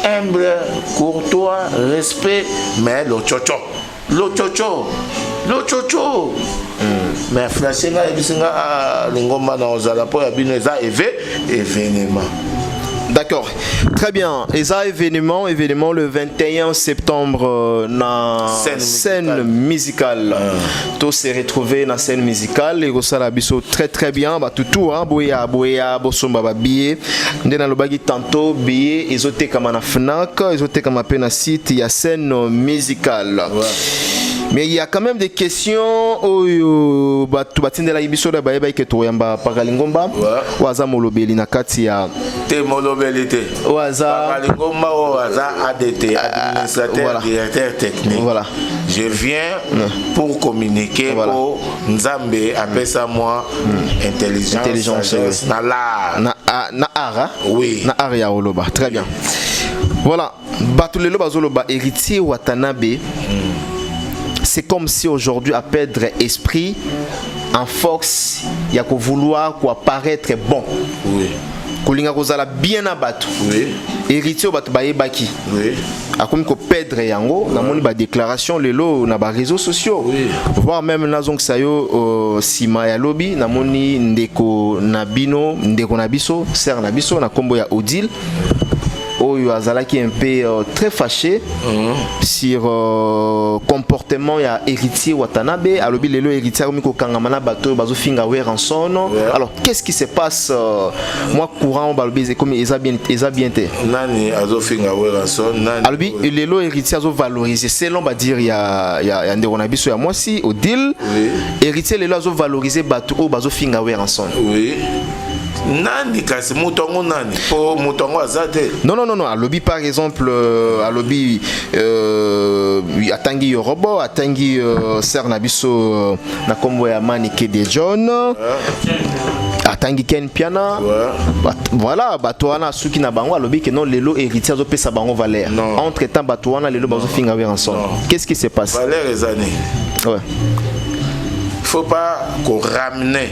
humble, courtois, respect, mais lochocho, lochocho, lochocho. Mais flashe ngai, ayebisi nga: "Ah, lingomba na ozala mpo ya bino eza événement." D'accord, très bien. Eza événement, événement le 21 septembre na Scène Scène Musicale. Tous se retrouver na Scène Musicale et ça biso très très bien. Ba tutu hein, boya boya bosomba ba billet. Nde nalobaki tantôt, billet ezotekama na Fnac, ezotekama pe na site ya Scène Musicale. Mais il y a quand même des questions oyo bato batindelaki biso na bayebaki ke toyamba Paka Lingomba oyo aza molobeli na kati ya Te, molobeli te. Oyo aza Lingomba oyo aza ADT, administrateur, directeur technique. Je viens pour communiquer po Nzambe apesa moi intelligence, Intelligence, sagesse, na l'art. Na art, hein? Oui. Na art ya oloba. Très bien, voilà. Bato lelo bazoloba Héritier Watanabe, c'est comme si aujourd'hui à perdre esprit en force ya vouloir quoi, paraître bon, kolinga kozala bien na bato. Héritier oyo bato bayebaki akomi koperdre yango. Namoni badéclaration lelo na baréseaux sociaux, voire même nazongisa yo nsima ya lobi, namoni ndeko na bino, ndeko na biso, sœur na biso na nkombo ya Odile, oyo azalaki un peu très fâché sur comportement ya Héritier Watanabe. Alobi lelo Héritier akomi kokangama na bato oyo bazofinga Werrason. Alors, qu'est-ce qui se passe? Moi courant balobi ekomi eza bien te. Nani azofinga Werrason? Nani? Alobi lelo Héritier azovaloriser, selon badire ya ndeko na biso ya mwasi Odile, Héritier lelo azovaloriser bato oyo bazofinga Werrason. Oui, nani kasi? Moto yango nani? Po moto yango aza te. Non, non, non, non. Alobi par exemple, alobi atangi Yorobo, atangi sœur na biso na kombo ya Manike de John. Atangi Ken Piana. Voilà, bato wana asuki na bango, alobi ke non, lelo héritier azopesa bango valeur. Non. Entre temps, bato wana lelo bazofinga Werrason. Qu'est-ce qui se passe? Valeur eza nini? Faut pas qu'on ramène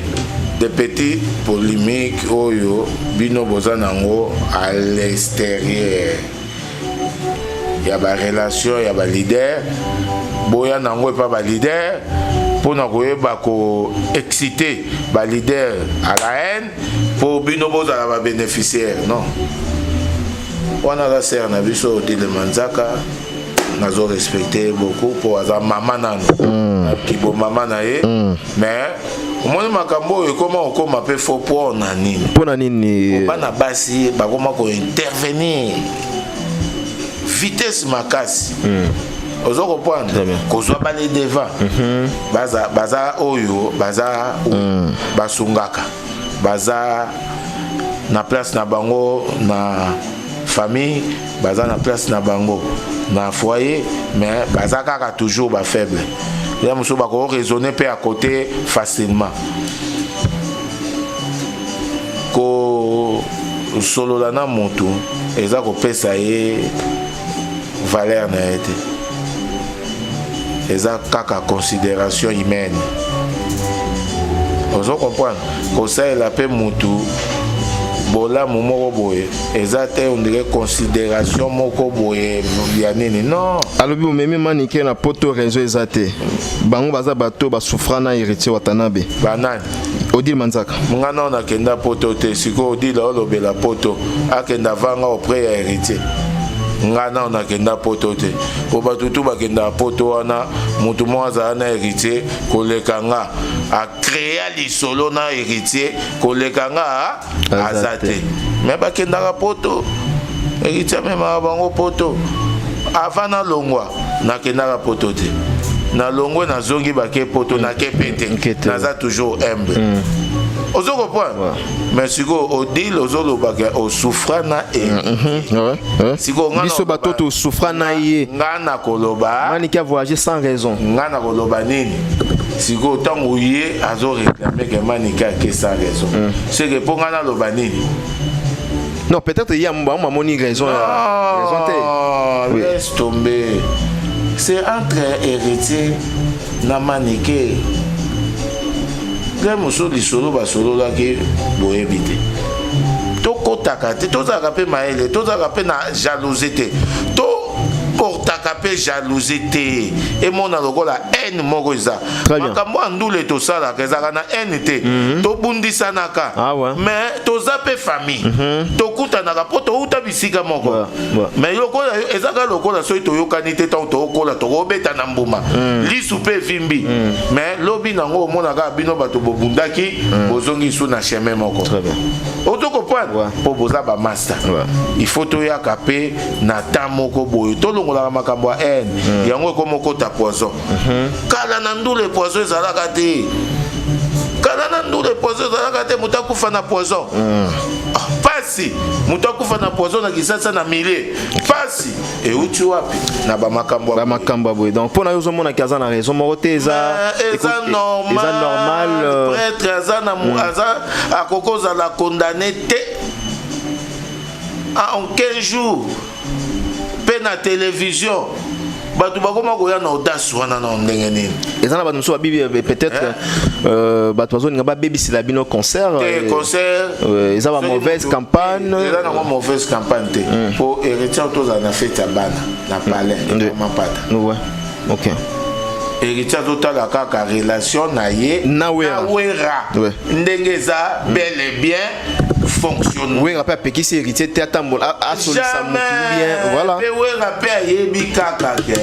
des petits polémiques oyo bino boza nango à l'extérieur ya barelation ya baleader. Boya nango epa baleader mpona koyeba koexciter baleader à la haine mpo bino bozala babénéficiaire. Non, wana aza sœur na biso Odile Manzaka, nazo respecte beaucoup mpo aza mama nanu, kibo mama na ye. Mais omoni makambo oyo ekoma okoma mpe fo mpo na nini? Mpo na nini? Bana basi bakoma kointervenir vitesse makasi, ozo comprendre, kozwa bale devant. Baza, baza oyo baza basungaka, baza na place na bango na famille, baza na place na bango na foyer, mais baza kaka toujours bafaible. Ya mosusu bakoraisonner mpe à côté facilement. Kosolola na motu eza kopesa ye valeur na ye te, eza kaka considération humaine, ozo comprendre. Kosalela mpe mutu bolamu moko boye eza te, on dirait considération moko boye ya nini, non. Alobi omemi Manike na poto, réseau eza te. Bango baza bato basouffra na héritier Watanabe. Banani? Odile Manzaka. Nga nao nakenda poto te. Sikoyo Odile olobela poto, akenda vanga auprès ya héritier. Nga nao nakenda poto te, po bato tu bakendaka poto wana, motu moko azala na héritier koleka nga, acréa lisolo na héritier koleka nga aza te. Mais bakendaka poto, héritier amemaka bango poto. Avant nalongwa, nakendaka poto te. Nalongwe, nazongi, bake poto, nake mpe te. Naza toujours humble, ozo comprendre. Mais sikoyo Odile ozolobaka osouffra na e sikoyo biso bato tosouffra na ye. Nga na koloba Maniki a voyagé sans raison. Nga na koloba nini sikoyo ntango ye azoréclame ke Maniki ake sans raison? C'est que mpo nga naloba nini? Non, peut-être ye amoni raison, raison te. Laisse tomber, c'est entre héritier na Manike. Ngai mosusu lisolo basololaki boyebi te, tokɔtaka te. Tozalaka mpe mayele, tozalaka mpe na jalousie te, toportaka mpe jalousie te. Emona lokola haine moko eza. Makambo ya ndule tosalaka ezalaka na haine te. Tobundisanaka, mais toza mpe famille. Tokutanaka mpo touta bisika moko, mais lokola ezaka lokola soki toyokani te, ntango tookola tokobeta na mbuma, lisu mpe evimbi. Mais lobi nango omonaka bino bato bobundaki, bozongi su na chemin moko, ozo comprendre, mpo boza bamaster. Il faut toyaka mpe na temps moko boye, tolongolaka makambo ya haine. Yango ekoma okota poison. Kala na ndule poison ezalaka te. Kala na ndule poison ezalaka te. Moto akufa na poison, pasi. Moto akufa na poison na Kisasa na milie, pasi euti wapi? Na bamakambo. Bamakambo ya boye. Donc mpo na yo ozomonaki aza na raison moko te, eza eza normal. Eza normal. Prêtre aza na aza akoki ozala condamné te en 15 jours mpe na télévision. Bato bakoma koya na audace wana na ndenge nini? Eza na bato mosusu babibi peut-être bato bazolinga babebisela bino concert. Te, concert eza ba mauvaise campagne. Eza nango mauvaise campagne te, po héritier tozala na fête ya bana na palais Mampata. Ouais, ok. Héritier azotala kaka relation na ye na Wera. Wera ndenge eza bel et bien fonctionne. Wera mpe apekisi héritier te atambola, asolisa motu bien, voilà. Mpe Wera mpe ayebi kaka ke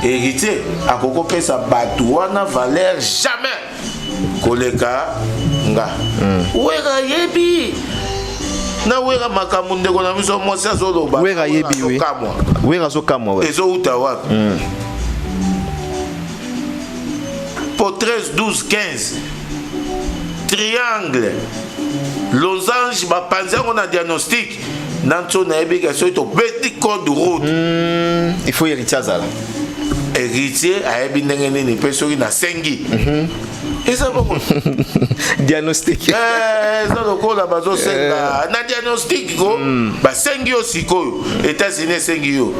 héritier akoki kopesa bato wana valeur jamais koleka nga. Wera ayebi na Wera makambo ndeko na biso mwasi azoloba. Wera ayebi, oui. Wera azokamwa. Ezouta wapi? Po 13 12 15 triangle losange bapanzi yango na diagnostic na ntso nayebi ke soki tobeti code route, il faut héritier azala. Héritier ayebi ndenge nini mpe soki nasengi. Eza bongo. Diagnostic. Eh, eza lokola bazosenga eh. na diagnostic ko hmm. basengi yo sikoyo États-Unis esengi yo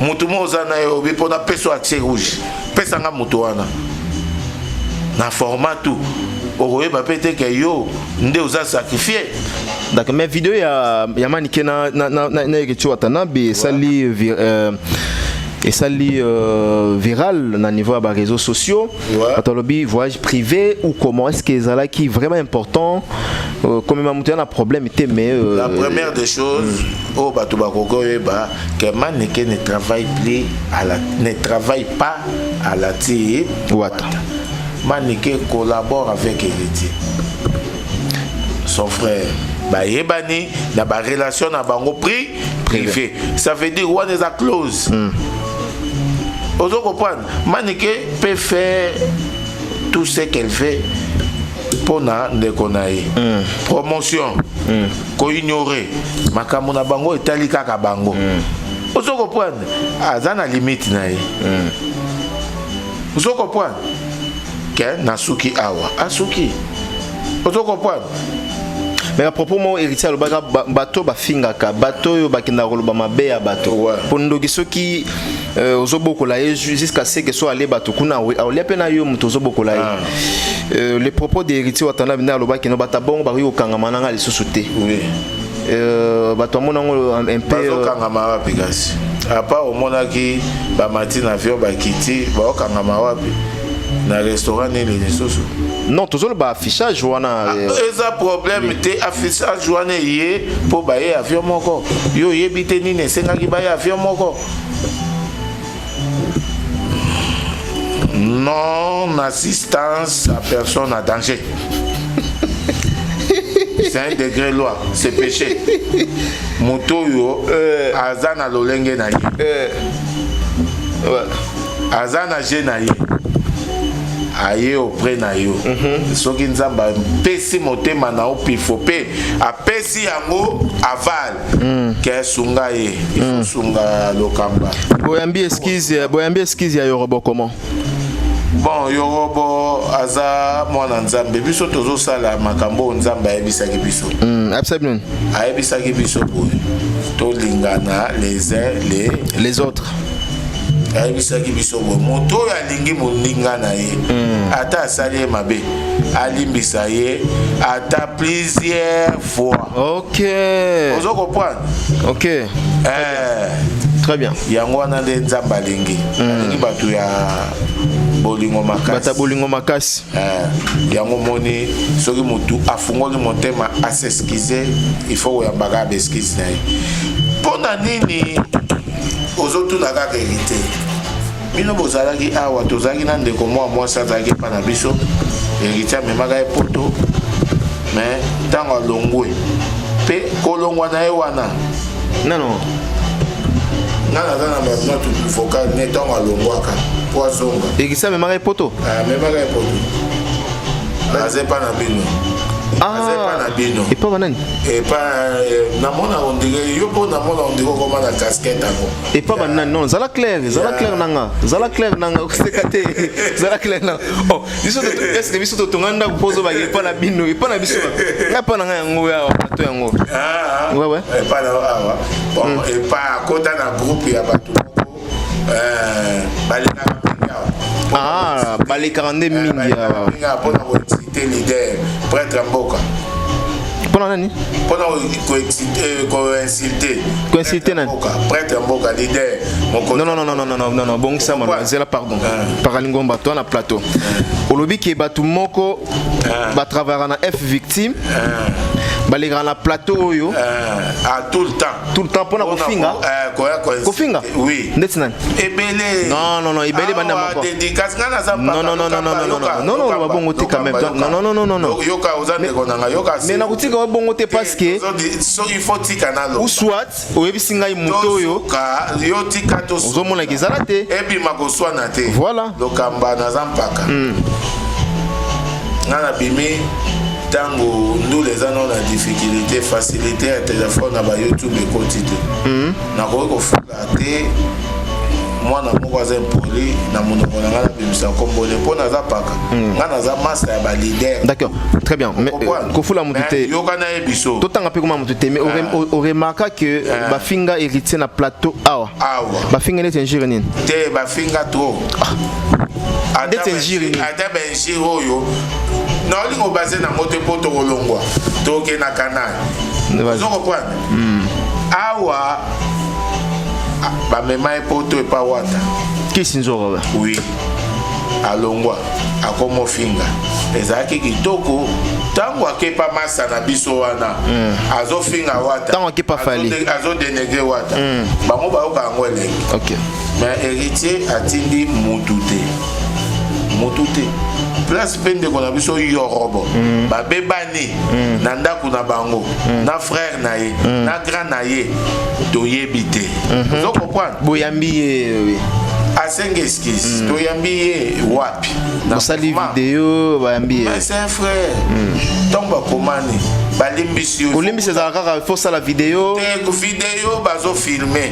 motu moko oza na ye obi mpo napesa yo accès rouge pesa nga moto wana na format tout okoyeba mpe te ke yo nde oza sacrifie. D'accord, mais vidéo ya ya Manike na na na na Héritier Watanabe esali euh, esali euh, viral na niveau ya ba réseaux sociaux. Bato alobi voyage privé ou comment est-ce que ezalaki vraiment important euh, komema moto ya na problème te mais euh, la première des choses oyo bato bakoki oyeba que Manike ne travaille plus à la, ne travaille pas à la ti Wata. Manike collabore avec Héritier son frère, bayebani na barelation na bango pri privé, ça veut dire wana eza close. Ozo comprendre, Manike peut faire tout ce qu'elle fait mpona ndeko na ye. Promotion, koignore makambo na bango etali kaka bango. Ozo comprendre, aza na limite na ye. Ozo comprendre ke nasuki awa, asuki. Ozo comprendre. Mais à propos mo Héritier alobaka bato bafingaka bato oyo bakendaka koloba mabe ya bato mpo ndoki soki ozobokola ye jusqu'à ce que so ale bato kuna aolia mpe na yo moto ozobokola ye. Les propos de Héritier Watanabe nde alobaki no bato bongo bakoki kokangama nanga lisusu te. Bato amona yango un peu Bazokangama wapi kasi? Apa omonaki bamati na avion, bakiti, baokangama wapi? Na restaurant nini lisusu? Non, tozoloba affichage wana. Eza problème te. Affichage wana eye mpo baye avion moko. Yo oyebi te nini esengaki baye avion moko. Non assistance à personne en danger, c'est un degré loi, c'est péché. Moto oyo aza na lolenge na ye, aza na je na ye, aye auprès na yo. Soki Nzambe apesi motema na yo pifo mpe apesi yango aval ke sunga ye, il faut sunga Lokamba. Boyambi excuse, boyambi excuse ya Yorobo comment? Bon, Yorobo aza mwana Nzambe. Biso tozosala makambo oyo Nzambe ayebisaki biso. Ayebisa bino? Ayebisaki biso boye: tolingana les uns les les autres. Ayebisaki biso boye: moto oyo alingi moninga na ye, ata asali ye mabe, alimbisa ye ata plusieurs fois. Ozo comprendre? Ok. Eh, très bien. Yango wana nde Nzambe alingi, alingi bato ya bolingo makasi. Bato ya bolingo makasi. Eh, yango moni soki motu afungoli motema as'excuse, il faut koyambaka baexcuse na ye. Mpo na nini ozotuna kaka Héritier? Bino bozalaki awa, tozalaki na ndeko mwa mwasi azalaki epa na biso. Héritier amemaka ye poto, mais ntango alongwe mpe kolongwa na ye wana, Non. Nga naza na banote vocal ne ntango alongwaka po azonga. Héritier amemaka ye poto? Amemaka ye poto, aza epa na bino, aza epa na bino. Epa banani? Epa namona on dirait yo, mpo namona on dirait okoma na casquette yango. Epa banani? Non, zala clair, zala clair nanga, zala clair nanga, koseka te, zala clair nanga. Oh, biso est-ce que biso totonga ndako mpo ozobaka epa na bino, epa na biso? Ngai epa na ngai yango awa, plateau yango. Ouais. Epa na awa. Bon, epa akota na groupe ya bato moko balekaka mingi awa. Ah, balekaka nde mingi awa. Mingi awa mpona koexcite leader prêtre mboka. Mpona nani? Mpona koinsulte. Koinsulte nani? Prêtre mboka, leader. Non, non, non, non, non, non, non, non, bongisa maloba, nzela, pardon. Paralingomba to na plateau olobi ke bato moko batravaillaka na F Victime, balekaka na plateau oyo. Ah, tout le temps. Tout le temps mpona kofinga. Kofinga. Oui. Ndeti nani? Ebele. Non, non, non, ebele banda moko. Dédicace nga naza. Non, non, non, non, non, non, non, non, non, bongo te quand même. Non, non, non, non, non, non. Yoka, oza ndeko nanga, yoka. Mais nakotika wa bongo te parce que soki il faut tika nalo. Ou soit oyebisi ngai moto oyo. Yo tika to. Ozomonaka ezala te. Ebima koswana te. Voilà. Lokamba, naza mpaka. Nga nabimi ntango ndula eza nano na difficulté, facilité ya telefone na bayoutube ekoti te. Nakoki kofula te. Mwana moko aza impoli na monoko na ngai, nabimisa nkombo te mpo naza paka. Ngai naza masa ya baleader. D'accord, très bien, mais kofula motu te. Yoka na ye biso. Totanga mpe koma motu te, mais oremarka que bafinga Héritier na plateau awa. Awa. Bafinga neti injure nini? Te, bafinga trop. Neti injure nini? Ata bainjure oyo naolingo base nango te mpo tokolongwa, toke na canal. Ozo comprendre? Awa bamema ye poto epa Wata. Kisi nzoro. Oui, alongwa, akoma ofinga. Ezalaki kitoko ntango akepa masa na biso wana, azofinga Wata. Ntango akepa Fally. Azodénigrer Wata. Bango bayoka yango elengi. Mais Héritier atindi mutu te, mutu te. Place mpe ndeko na biso Yorobo, babebani na ndako na bango na frère na ye na grand na ye, toyebi te. Ozo comprendre? Boyambi ye, oui. Asengi excuse, toyambi ye wapi? Na bosali mouvement. Video, bayambi ye. Mais c'est un frère. Ntango bakomani, balimbisi yo. Kolimbisa ezalaka kaka faut sala video? Te, video bazofilmer,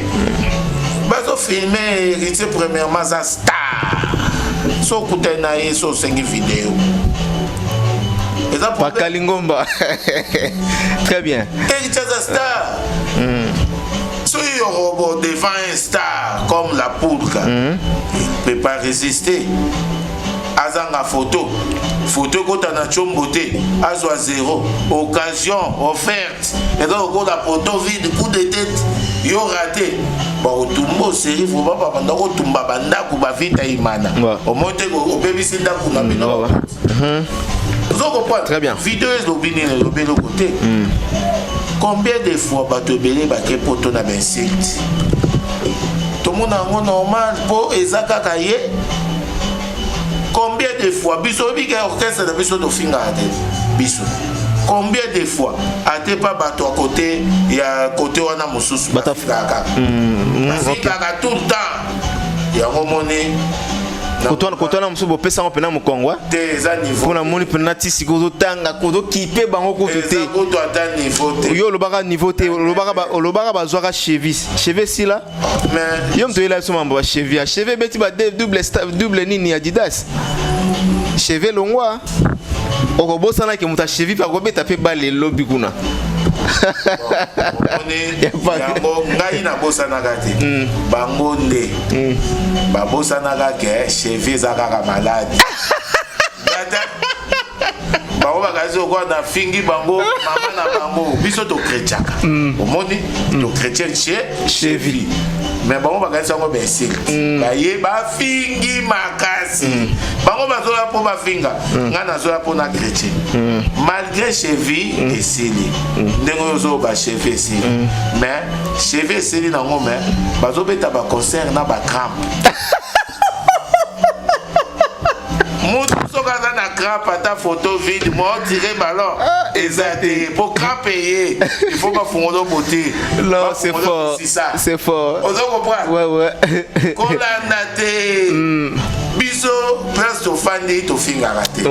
bazofilmer. Héritier premièrement aza star. So okutani na ye, so osengi video, eza problème. Bakali ngomba, très bien. Héritier aza star. Soki Yorobo devant un star comme la Pulga, il peut pas résister. Azanga photo, photo ekota na tiombo te, azwa zéro occasion offerte. Eza lokola poto vide, coup de tête yo raté, bakotumba oseri. Vraiment, babanda kotumba bandako bavita imana. Omoi te, obebisi ndako na bino. Ozo comprendre? Très bien. Video elobi nini? Elobi eloko te. Combien de fois bato ebele bake poto na bainsulte, tomona yango normal mpo eza kaka ye. Combien de fois biso oyebi ke orchestre na biso tofingaka te? Biso combien de fois ate pa bato ya kote ya kote wana mosusu bafingaka kaka, bafingaka tout le temps. Yango moni. Koto wana mosusu bopesango mpena mokongo. Te, eza niveau. Mpo namoni mpena ti sikoyo ozotanga, ozokipe bango kutu te. Eza kutu ata niveau te. Yo olobaka niveau te, olobaka bazwaka cheville, cheville esila. Mais yo moto oyela biso mambo bacheville ya cheville ebeti ba double double nini Adidas, cheville longwa. Okobosanaki moto ya cheville mpe akobeta mpe bale elobi kuna. Omoni yango, ngai nabosanaka te. Bango nde babosanaka ke cheville eza kaka maladi. Bango bakasi lokola nafingi bango mama na bango. Biso tochrétiaka, omoni, tochrétien cheville, mais bango bakanisi yango bainsulte. Baye bafingi makasi. Bango bazoya mpo bafinga, ngai nazoya mpo na chrétien malgré cheville esili. Ndenge oyo ozoyoba, cheville esili, mais cheville esili nango, mais bazobeta baconcert na bacrampe. Mutu soki aza na crampe, ata photo vide, mo tire ballon eza te po crampe ye, il faut bafungola bote. Non, c'est fort, c'est fort. Ozo comprendre? Ouais. Kolanda te. Biso place tofandi, tofingaka te.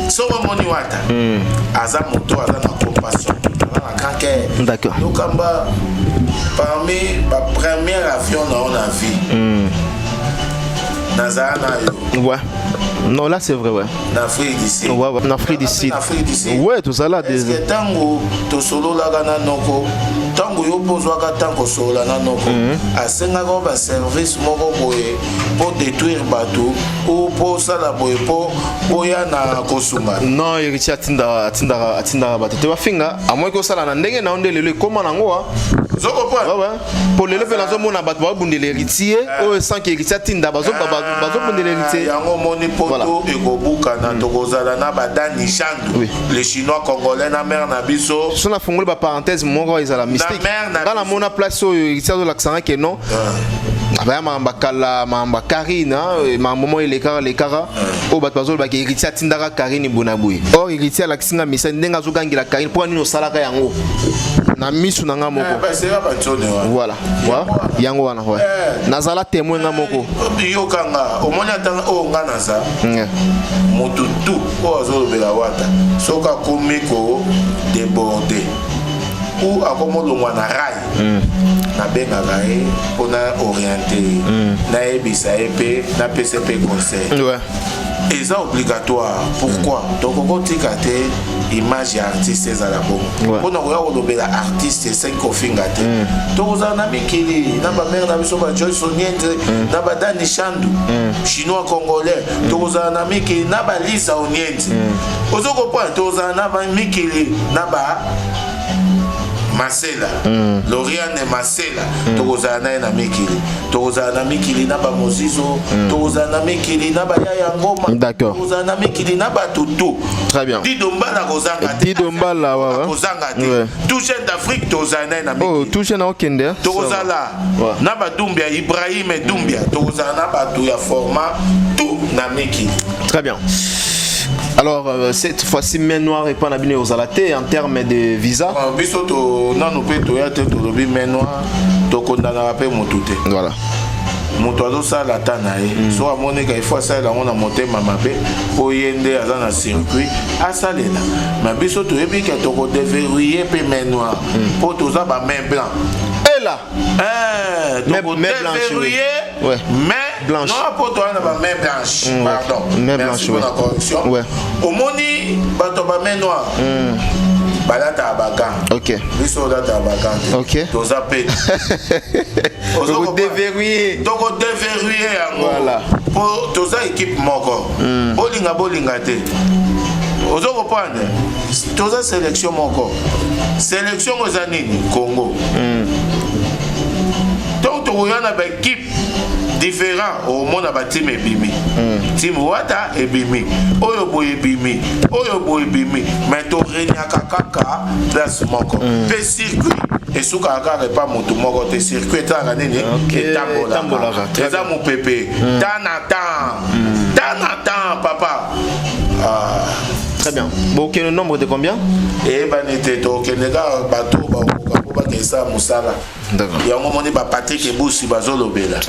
Soki omoni Wata, aza moto aza na compassion, aza na grand cœur. Lokamba, parmi bapremière avion na yo na vie, nazala na yo. Ouais, non, là c'est vrai, ouais. Na Afrique du Sud. Ouais, en Afrique du Sud. Na Afrique du Sud. Ouais, tozala. Est-ce que ntango tosololaka na noko, ntango yo mpo ozwaka ntango kosolola na noko, asengaka yo baservice moko boye mpo détruire bato ou mpo osala boye mpo oya na kosunga? Non, Héritier atindaka bato te bafinga. Amoki osala na ndenge na yo nde lelo ekóma nango wa. Ozokomprendre? Ouais. Po lelo mpe nazomona bato babundela Héritier oyo sans que Héritier atinda, bazobundela Héritier. Yango omoni, poto ekobukana, tokozala na badani Jandu, le Chinois congolais, na mare na biso. So nafungoli baparenthèse moko, ezala mystique. Mare na nga namona place oyo Héritier azolakisanga ke non, baya makambo akala, makambo ya Karine, makambo moko elekaka lekaka oyo bato bazolobaka Héritier atindaka Karine boye na boye. Or Héritier alakisi nga message ndenge azogangela Karine: mpo nini osalaka yango na misu na nga moko? Baseka batsone wana. Voilà, yango wana, ouais. Nazala témoin nga moko. Yokanga, omoni, ata oyo nga naza motu tu oyo azolobela Wata, soki akomi ko déborder ou akomi olongwa na rail. Nabengaka ye mpo na oriente ye, nayebisa ye mpe napesa mpe conseil. Eza obligatoire. Pourquoi? Tokoki kotika te image ya artiste ezala bongo. Mpona koya kolobela artiste, esengi kofinga te. Tokozala na mikili na bamare na biso, bajoyce Onienze na badani Shandu, Chinois Congolais. Tokozala na mikili na balisa Onienze, ozo comprendre? Tokozala na mikili na ba Masela, Loriane Masela. Tokozala na ye na mikili. Tokozala na mikili na bamozizo. Tokozala na mikili na bayaya ngoma. Tokozala na mikili na bato tout. Très bien. Dido Mbala kozanga te. Dido Mbala, ouais. Kozanga te. Tout jeune d'Afrique, tozala na ye na mikili. Oh, tout jeune okende. Tokozala na badumbia, Ibrahim Dumbia. Tokozala na bato ya format tout na mikili. Très bien. Alors, cette fois-ci, main noire et pas na bino ozala te en termes de visa. Ah, biso to nanu mpe toya te, tolobi main noire, tokondanaka mpe motu te. Moto azosala ata na ye, so amonika ifo asalela yango na motema mabe, mpo ye nde aza na circuit asalela. Mais biso toyebi ke tokodéverrouiller mpe main noire, mpo toza bamain blanc. Et là, Main blanche, oui. Tokodéverrouiller main Blanche. Non, mpo toza na bamain blanche, pardon. Main Merci blanche, pour ouais. la correction. Omoni bato ya bamain noire balataka bagants. Biso olataka bagants te. Toza pe Déverrouiller. Tokodéverrouiller yango po toza équipe moko. Bolinga bolinga te, ozo comprendre? Toza sélection moko. Sélection ngo eza nini? Congo. Donc tokoya na baéquipe différent. Omona bateam ebimi, team Wata ebimi, oyo boye ebimi, oyo boye ebimi, mais toreniaka kaka place moko. Mpe circuit esukaka kaka epa motu moko te. Circuit etalaka nini? Etambolaka. Etambolaka, eza mopepe, temps na temps, temps na temps, papa. Ah. Très bien. Bon, ok, le nombre de combien? Eyebani te. Tokende kaka bato bakoka mpo bakesa mosala. Yango omoni bapatrik Ebusi bazolobela.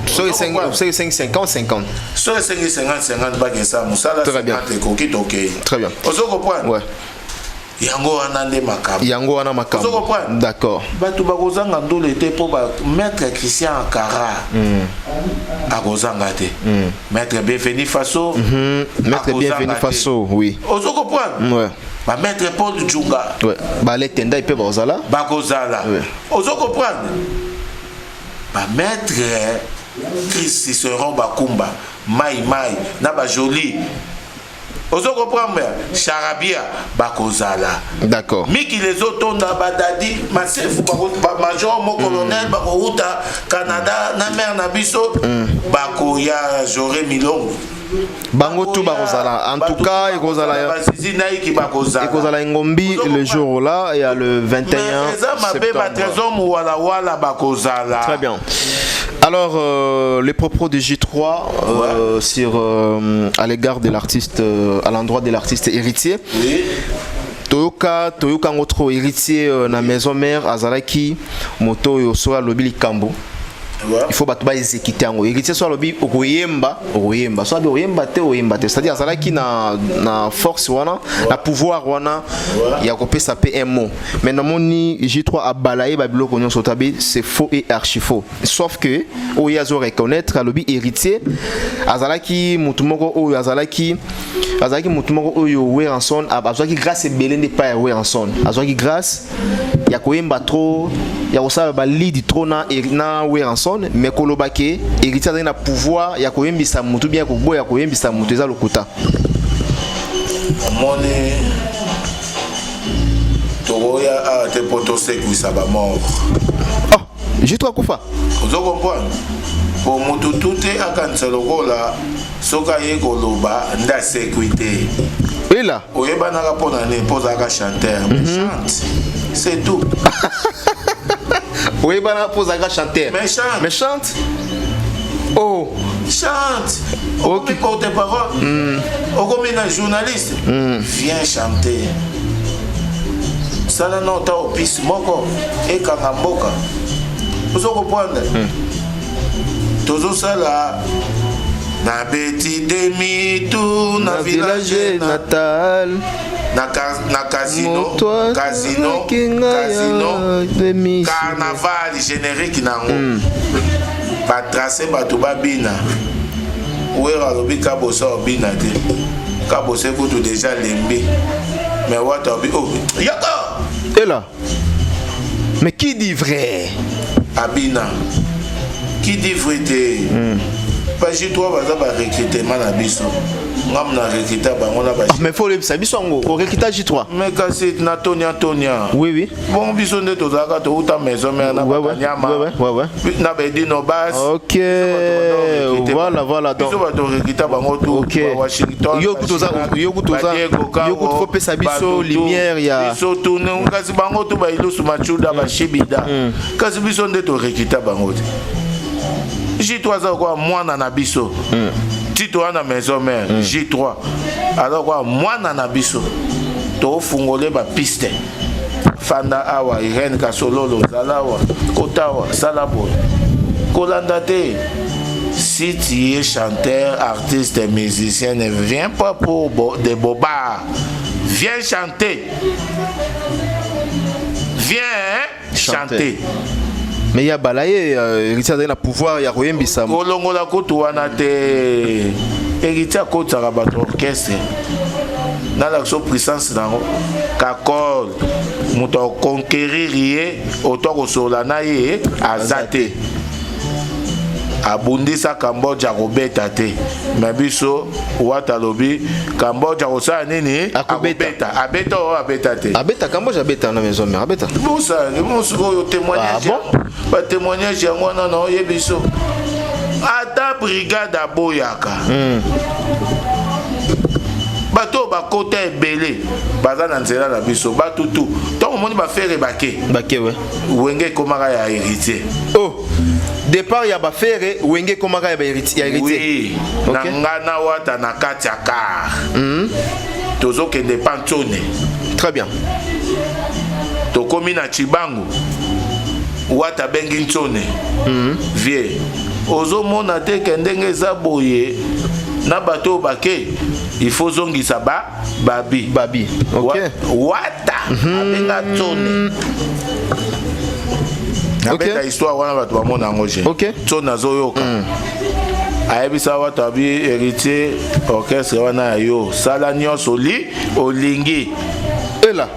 Soki 5 50 50. Soki esengi 50 50, bakesa mosala. Très bien. 50 ekoki, tokei. Très bien. Ozo comprendre? Ouais. Yango wana nde makambo. Yango wana makambo. Ozo comprendre? D'accord. Bato bakozanga ndolo te, mpo ba maître Christian Akara akozanga te, maître Bienvenu Faso. Maître Bienvenu Faso, oui. Ozo comprendre? Ouais. Bamaître Paul Djunga. Ouais. Balete ndai mpe bazala. Bakozala. Ozo comprendre? Bamaître Chris Ciceron, bakumba mai mai na bajoli, ozo comprendre? Charabia bakozala. Mikili ezotonda, badadi Masefu, bamajor mo colonel bakouta Canada na mare na biso, bakoya, Jore Milongo. Bango tout bakozala. En tout cas, ekozala Bazizi Naiki bakozala. Ekozala Engombi le jour là, il y a le 21 Eza mabe. septembre. Batrésor Mowalawala bakozala. Très bien. Alors, les propos de J3 sur, à l'égard de l'artiste, à l'endroit de l'artiste Héritier. Toyoka, toyoka yango trop. Héritier na maison mère azalaki moto oyo soki alobi likambo, il faut bato baexécute yango. Héritier so alobi okoyemba, okoyemba. So alobi oyemba te, oyemba te. C'est-à-dire azalaki na force wana, na pouvoir wana ya kopesa mpe un mot. Mais namoni J3 abalaye babiloko nyonso, tabi c'est faux et archi faux, sauf que oyo azo reconnaître, alobi Héritier azalaki motu moko oyo azalaki motu moko oyo Werrason azwaki grâce ebele nde epai ya Werrason. Azwaki grâce ya koyemba trop, ya kosala balead trop na Werrason. Mais koloba ke Héritier azalaki na pouvoir ya koyembisa motu bien koboya koyembisa motu, eza lokuta. Omoni, tokoya awa te mpo tosekwisa bamort. Oh, J3 akufa. Ozo comprendre? Po motu tu te akanisa lokola soki aye koloba nde asekwi te. Ela. Oyebanaka mpo na nini? Mpo ozalaka chanteur. Mais chante, c'est tout. Oyebana mpo ozalaka chanteur. Mais chante. Mais chante, oh. Chante. Okomi porte parole, okomi na journaliste, viens chanter. Sala na ota opisi moko ekanga mboka. Ozo comprendre? Tozosala nabeti demi tour na na village village natal. Na, na casino, casino, casino, carnaval générique nango. Ba tracer bato babina. Wera alobi Kabosa obina te. Kabosa kutu déjà lembi. Mais Wata alobi oh yaka. Et là. Mais qui dit vrai? Abina. Qui dit vrai te? Ba J3 baza ba recrutement na biso. Ngam na recruta bango na ba. Ah, mais faut le biso yango o recruta J3. Mais kasi na Tonia Tonia. Oui oui. Bon biso nde tozalaka touta maison mère na Banyama. Ouais. Na Bedino Bass. OK. Voilà voilà donc. Biso bato recruta bango tout. OK. Washington. Yo kutoza yo kutoza yo kutu faut pesa biso lumière ya. Biso tout kasi bango tout ba ilusu machuda ba shibida. Kasi biso nde to recruta bango te. J3 aza kwa mwana na biso. Tito wana maison mère J3 aza kwa mwana na biso. Tofungole ba piste. Fanda awa Irène Kasololo zala awa kota awa sala boye. Kolanda te. Si tu es chanteur, artiste, musicien, ne viens pas pour des bobards. Viens chanter. Viens hein, chanter. Mais ya balaye Héritier azali na pouvoir ya koyembisa. Kolongola kutu wana te. Héritier akotaka bato orchestre. Nalakisa puissance nango. Kakol moto akonquérir ye oto akosolola na ye aza te. Abundisa Cambodge akobeta te. Mais biso Wata alobi Cambodge akosala nini? Akobeta. Abeta oyo abeta te. Abeta Cambodge abeta na maison mère abeta. Bosa, bon oyo témoignage. Ah bon? Ba témoignage yango wana na oyebi biso. Ata brigade aboyaka. Bato bakota ebele baza na nzela na biso batutu ntango omoni bafere bake bake we wenge ekomaka ya héritier. Oh, départ ya bafere wenge ekomaka ya héritier. Oui, okay. Na nga na Wata na kati ya car. Tozokende Pantone. Très bien. Tokomi na Chibangu. Wata bengi Ntone. Vie. Ozomona te ke ndenge eza boye na bato bake il faut zongisa ba babi. Babi. OK. Wata abenga Ntone. Nabeta histoire wana bato bamona yango je. Ntone azoyoka. Ayebisa Wata abi héritier orchestre wana ya yo sala nyonso li olingi. Ela.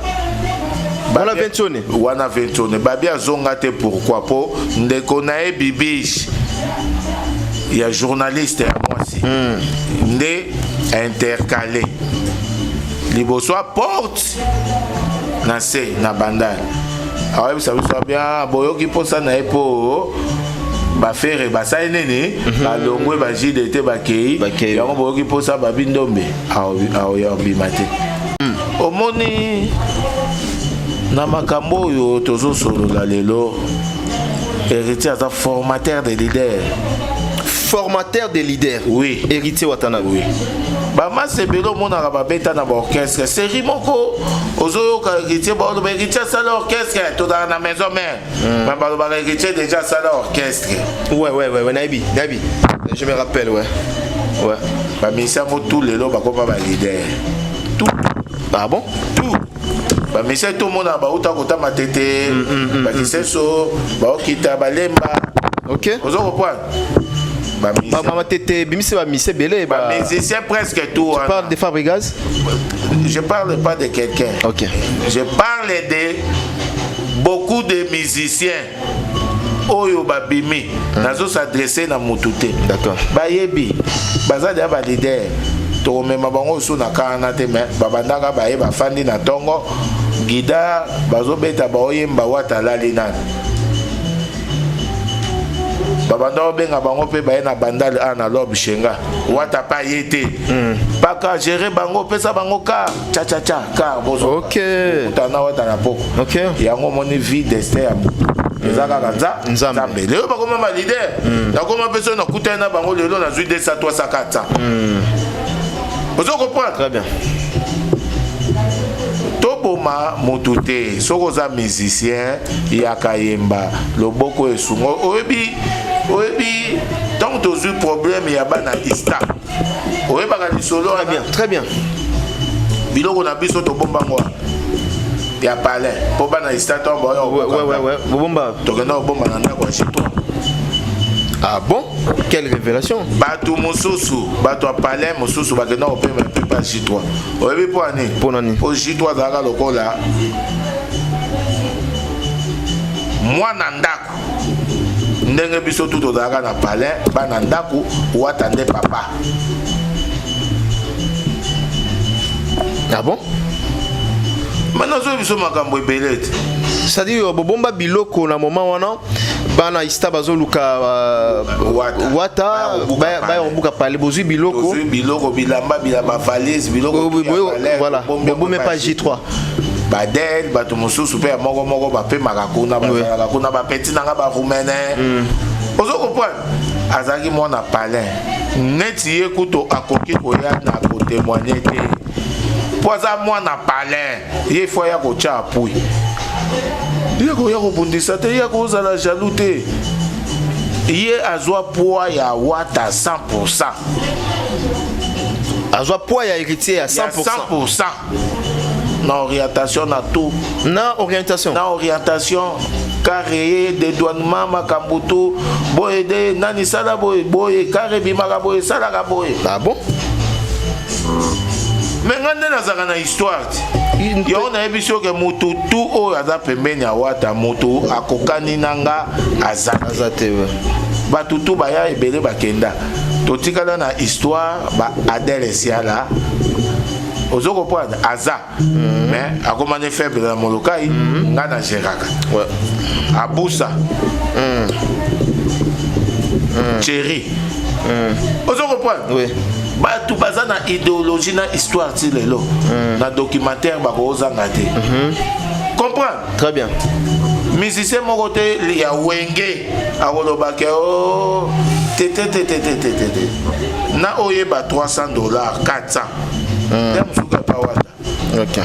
Wana ventione. Wana ventione. Babi azonga te pourquoi? Po ndeko na ye bibiche ya journaliste ya mwasi. Nde intercalé. Liboso porte na se na bandal. Ayebisa biso bien boyoki posa na ye po bafere basali nini balongwe ba JDT bakei yango boyoki posa babi ndombe aobima te. Omoni na makambo oyo tozosolola lelo Héritier aza formateur de leader. Formateur de leader. Oui. Héritier Watanabe. Oui. Bamasa ebele omonaka babeta na baorchestre série moko ozoyoka Héritier baoloba Héritier asala orchestre tozalaka na maison mère. Mais balobaka Héritier déjà asala orchestre. Ouais, nayebi, nayebi. Je me rappelle, ouais. Ouais. Bamisi yango tout lelo bakoma ba leader. Tout. Ah bon? Tout. Bamisi tout mona bauta kota matete, bakiseso, baokita balemba. OK. Ozo comprendre? Ba matete, bimisi ba mise belé ba musicien presque tout. Tu parles de Fabregas? Je parle pas de quelqu'un. OK. Je parle de beaucoup de musiciens oyo babimi. Nazo s'adresser na mutu te. D'accord. Bayebi, baza deja ba leader. Tokomema bango su na kana te mais babandaka baye bafandi na tongo guitare bazobeta baoyemba Wata lali nani. Babanda obenga bango pe baye na bandal a na lob shenga Wata pa ye te. Paka gérer bango pesa bango car cha cha cha car bozo. OK. Tana Wata na poko. OK. Yango moni vie destin ya moto. Eza kaka nzambe. Lelo bakoma ba leader. Nakoma pe so nakutana na bango lelo nazwi 200 300 400. Ozo comprendre? Très bien. Toboma motu te soki oza musicien ya kayemba loboko esungo oyebi oyebi ntango tozwi problème ya bana ista oyebaka lisolo Très bien, très bien. Biloko na biso tobomba ngo ya palais mpo bana istat oyo baoya kobomba. Tokenda kobomba na ndako ya J3. Ah bon, quelle révélation! Bato mosusu, bato ya palais mosusu bakenda kopema mpe pa J3. Oyebi mpo ani? Mpo nani? Mpo J3 azalaka lokola mwana ndako, ndenge biso tu tozalaka na palais bana ndako. Wata nde papa. Ah bon? Mais nazoyi biso makambo ebele te. C'est-à-dire bobomba biloko na moment wana, bana ista bazoluka Wata. Wata baya kobuka palais, bozwi biloko. Tozwi biloko, bilamba, bilamba, valise, biloko ya palais, voilà, tobombi yango bobomi pa pa J3. Badel, bato mosusu mpe ya moko moko bapemaka kuna, bazalaka kuna, bapeti nanga baroumaine. Ozo comprendre, azalaki mwana palais neti ye kuto akoki koya na kotémoigner te, mpo aza mwana palais. Ye fo aya kotya appui, ye koya kobundisa te, ye kozala jaloux te. Ye azwa poids ya Wata 100. Azwa poids ya Héritier ya 100. 100. 100% na orientation, na tout. Na orientation. Na orientation, carré, dédouanement, makambo tu boye de nani sala boye boye, carré bimaka boye, esalaka boye. Ah bon? Mais nga nde nazalaka na histoire te. Yango nayebi soki motu tu oyo aza pembeni ya Wata, motu akokani na nga aza te. Aza te, ouais. Bato tu baya ebele, bakenda, totikala na histoire. Ba Adele Esiala, ozo comprendre, aza mais akomani faible na Molokai, nga na géraka. Abusa Thierry, ozo comprendre? Oui. Bato baza na idéologie na histoire ti lelo na documentaire, bakozanga te comprendre. Très bien. Musicien moko te ya Wenge akolobaka o te te te te te te te te na oyeba $300, 400 nde mosuku epa Wata.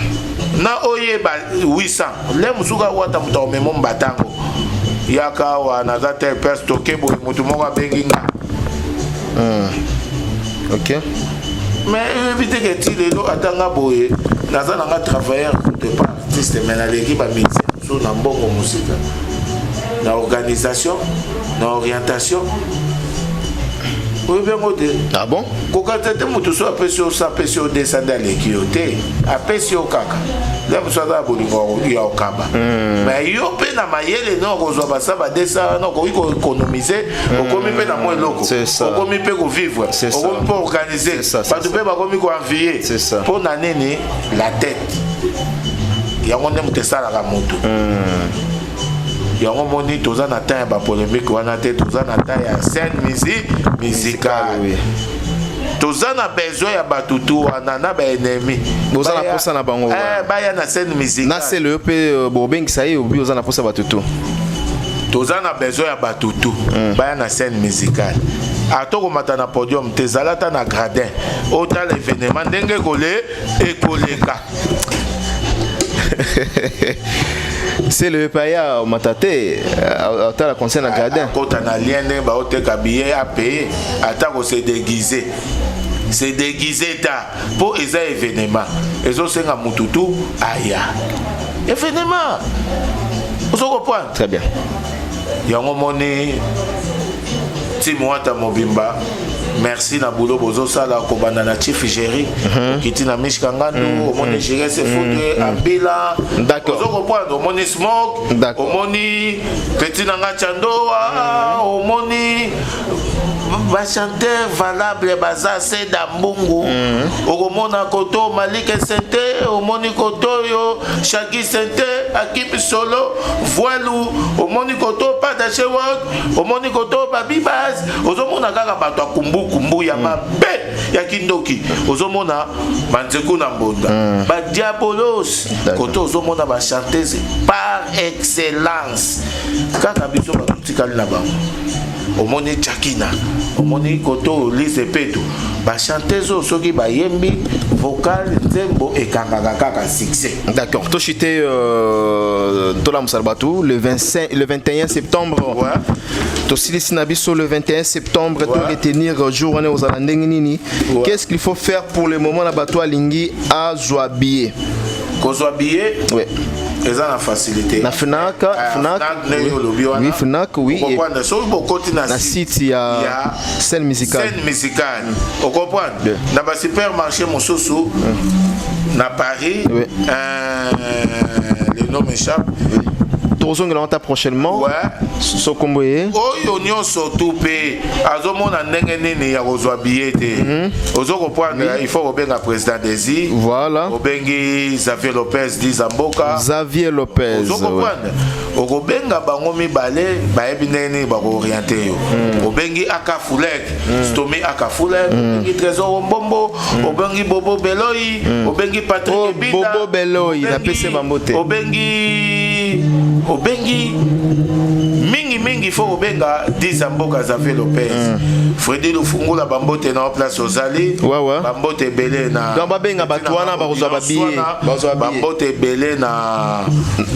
Na oyeba 800 le mosuku awata, moto akomema mbatango yaka awa, naza tel place, toke boye, motu moko abengi nga. Mais oyebi te ke ti lelo ata nga boye naza nanga travailleur te, pas artiste, mais naleki bamusicien mosusu na mbongo mosika, na organisation, na orientation. Oyebi yango te. Ah bon? Kokata te. Motu so apesi yo 100, apesi yo 200, nde aleki yo te. Apesi yo kaka nde mosu aza na bolingo ya okaba. Mais yo mpe na mayele no okozwa basa ba 200 wana, okoki koéconomiser, okomi mpe na mwa eloko. C'est ça. Okomi mpe kovivre. C'est ça. Okomi mpe organiser. C'est ça, c'est Bato mpe bakomi koenvier. C'est ça. Mpo na nini? La tête, yango nde moto esalaka motu. Yango moni toza na temps ya bapolémique wana te. Toza na temps ya scène musicale. Toza na besoin ya bato tu wana na baennemi. Boza na posa na bango, wana. Baya na scène musicale. Na sele yo mpe bobengisa ye obi, oza na posa bato tu. Toza na besoin ya bato tu baya na scène musicale. Atokomata na podium te, ezala ata na gradin, otala événement ndenge ekole ekoleka. Sele mpe aya omata te, atala concert na gradin. Akota na lien ndenge baoteka billet, apaye, ata kose déguise, se déguise ta, mpo eza événement ezosenga mutu tu aya événement. Ozo comprendre? Très bien. Yango moni team Wata mobimba, merci na boulot bozosala, kobanda na chief Géri, okiti na Mishka Ngandu, omoni Jires Fute Abila. Ozo comprendre, omoni Smoke, omoni petit na nga Chandoa, omoni bachanteur valable baza Seda Mbungu, okomona koto Malike Sente, omoni koto oyo Shaki Sente, Akim Solo Voilu, omoni koto Padache Wok, omoni koto Babibas. Ozomona kaka bato ya kumbukumbu ya mabe ya kindoki, ozomona banzeku na mbonda, badiabolos. Koto ozomona bachanteuse par excellence, kaka biso bato tikali na bango. Omoni Chakina, omoni koto Lise Peto, ba chanteuse oyo soki bayembi vocal nzembo ekangaka kaka succès. D'accord. Toshite Tola Moussarbatu, le 25, le 21 septembre. Ouais. Tosilisi na biso le 21 septembre, Ouais. to retenir jour wana ozala ndenge nini. Ouais. Qu'est-ce qu'il faut faire pour le moment na bato alingi azwa billet? Kozwa billet Ouais. eza na facilité. Na Fnac, Ah, Fnac, Fnac ndenge oui. olobi wana. Oui, Fnac, oui. Et Okoprendre soki bokoti na na site ya scène musicale. Scène musicale. Okoprendre Yeah. na ba supermarché mosusu na Paris, Oui. le nom m'échappe. Tozongela wana prochainement. Ouais. Sokombo ye. Oyo nyonso tu mpe azomona ndenge nini ya kozwa billet te. Ozo comprendre, il faut kobenga président Désir. Voilà. Obengi Xavier Lopez Dizamboka. Xavier Lopez. Ozo comprendre. Okobenga bango mibale bayebi ndenge nini bakooriente yo. Obengi Aka Fulek, Stomi Aka Fulek, obengi Trésor Mbombo, obengi Bobo Beloi, obengi Patrick Oh, Ebida, Bobo Beloi, napesi bango te. Obengi mingi mingi faut kobenga Dizamboka Xavier Lopez. Freddy Lufungula bambote na place ozali. Ouais, ouais. Bambote ebele na Donc babenga bato wana bakozwa ba billet, bakozwa billet. Bambote ebele na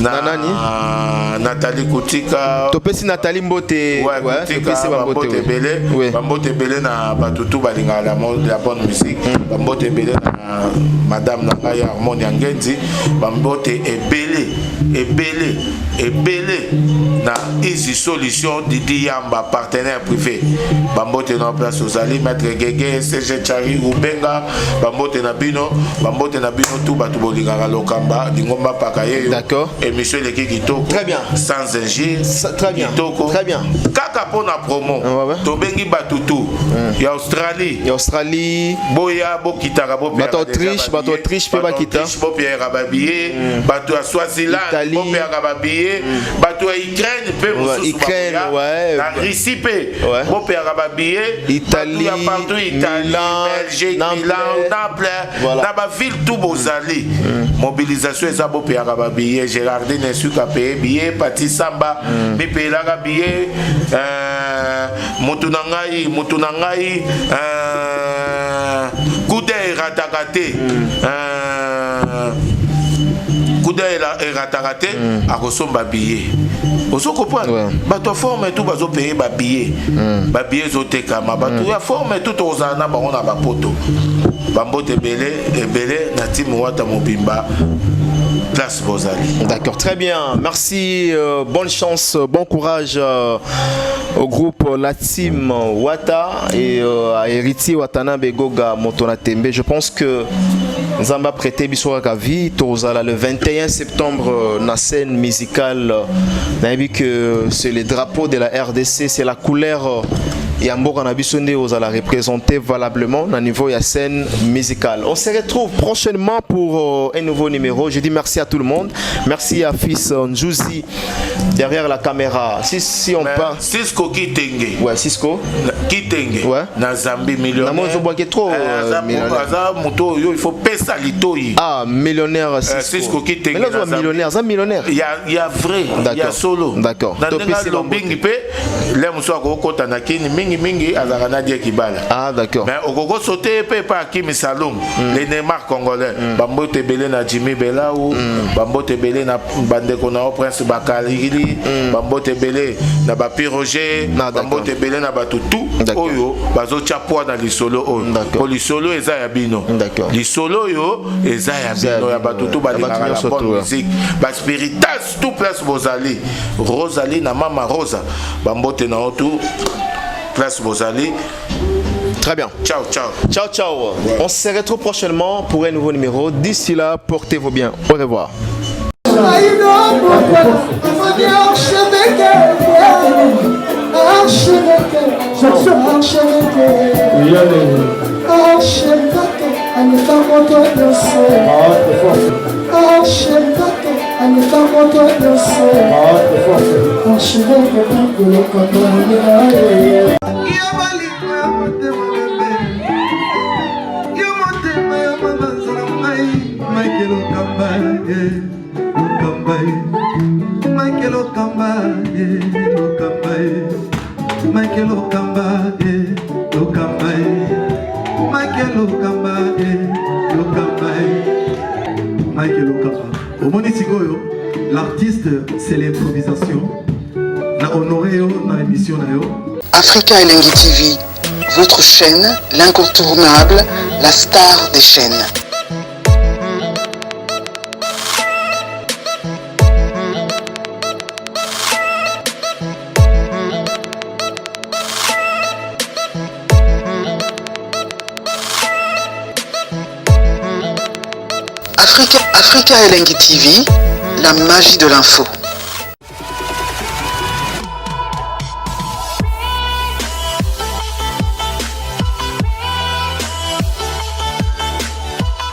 Na nani? Nathalie Kutika. Topesi Nathalie Mbote. Ouais, Ouais, Kutika, topesi ba Mbote, bambote ouais. ebele. Ouais. Bambote ebele na bato tu balingaka la bonne musique. Bambote ebele na madame na ngai Harmonie Yangenzi. Bambote ebele, ebele, ebele na Easy Solution Didi Yamba partenaire privé. Bambote na place ozali Maître Gege CG Chari Rubenga. Bambote na bino, bambote na bino tout bato bolingaka Lokamba Lingomba paka yeyo. D'accord. Émission eleki kitoko. Très bien. Sans injure. Très bien. Kitoko. Très bien. Kaka pona promo. Ouais, ouais. Tobengi batutu. Ya Australie. Ya Australie. Boya bokitaka bopiaka Bato Autriche, déjà bato ba billet. Autriche pe Bato bakita. Autriche bopiaka ba billet. Bato ya Swaziland Italie. bopiaka ba billet. Bato ya Ukraine pe mosusu Ukraine, bakoya. ouais. Na Russie pe Ouais. bopiaka ba billet. Italie, Bato ya partout, Italie, Milan, Belgique, Naples. Milan, Naples. Voilà. Na ba ville tout bozali. Mobilisation eza bopiaka ba billet. Gérardine Esuka paye billet, Pati Samba mipelaka billet. Motu na ngai, motu na ngai, kude erataka te. Kude erataka te, akosomba billet. Ozo comprendre? Ouais. Bato ya forme tout bazo payer ba billet. Ba billet ezotekama. Bato ya forme tout tozala na bango na bapoto. Bambote ebele, ebele na team Wata mobimba. Place Bozali. D'accord, très bien. Merci, bonne chance, bon courage au groupe la team Wata et à Héritier Watanabe Goga Motona Tembe. Je pense que Nzamba prêté biso kaka vie tozala le 21 septembre na scène musicale. Nayebi que c'est le drapeau de la RDC, c'est la couleur ya mboka na biso nde ozala représenter valablement na niveau ya scène musicale. On se retrouve prochainement pour un nouveau numéro. Je dis merci à tout le monde. Merci à fils Nzouzi derrière la caméra. Si, si on Mais part. Cisco Kitenge. Ouais, Cisco. Kitenge. Ouais. Na Zambie millionnaire. Na mozo boake trop, millionnaire. Aza moto yo il faut pesa litoi. Ah, millionnaire Cisco. Cisco Kitenge Mais là, na Zambie. millionnaire, ça millionnaire. Il y a vrai, il y a D'accord. solo. D'accord. Na Topesi ndenge bango te. lobingi pe, le muso akokota na kini mingi mingi azalaka na Die Kibala. Ah, d'accord. Mais okoko sauter pe pa Kimi Saloum, les Neymar congolais. Bambote ebele na Jimmy Belaou, bambote ebele na bandeko na Prince Bakalili, bambote ebele na ba Pi Roger, Ah, d'accord. bambote ebele na bato tout D'accord. oyo bazotia poids na lisolo oyo. D'accord. Po lisolo eza ya bino. D'accord. Lisolo oyo eza ya Eza ya bino, ya bino, bato tout ya bato balingaka la nyonso bonne tout, ouais. musique. Ba spiritas tout place bozali. Rosalie na mama Rosa, bambote na tout place bozali. Très bien. Ciao, ciao. Ciao, ciao. Ouais. On se retrouve prochainement pour un nouveau numéro. D'ici là, portez-vous bien. Au revoir. Michael Okamba, Michael Omoni sikoyo, l'artiste c'est l'improvisation. Na honoré yo na émission na yo. Africa Elengi TV, votre chaîne, l'incontournable, la star des chaînes. Africa, Africa Elengi TV, la magie de l'info.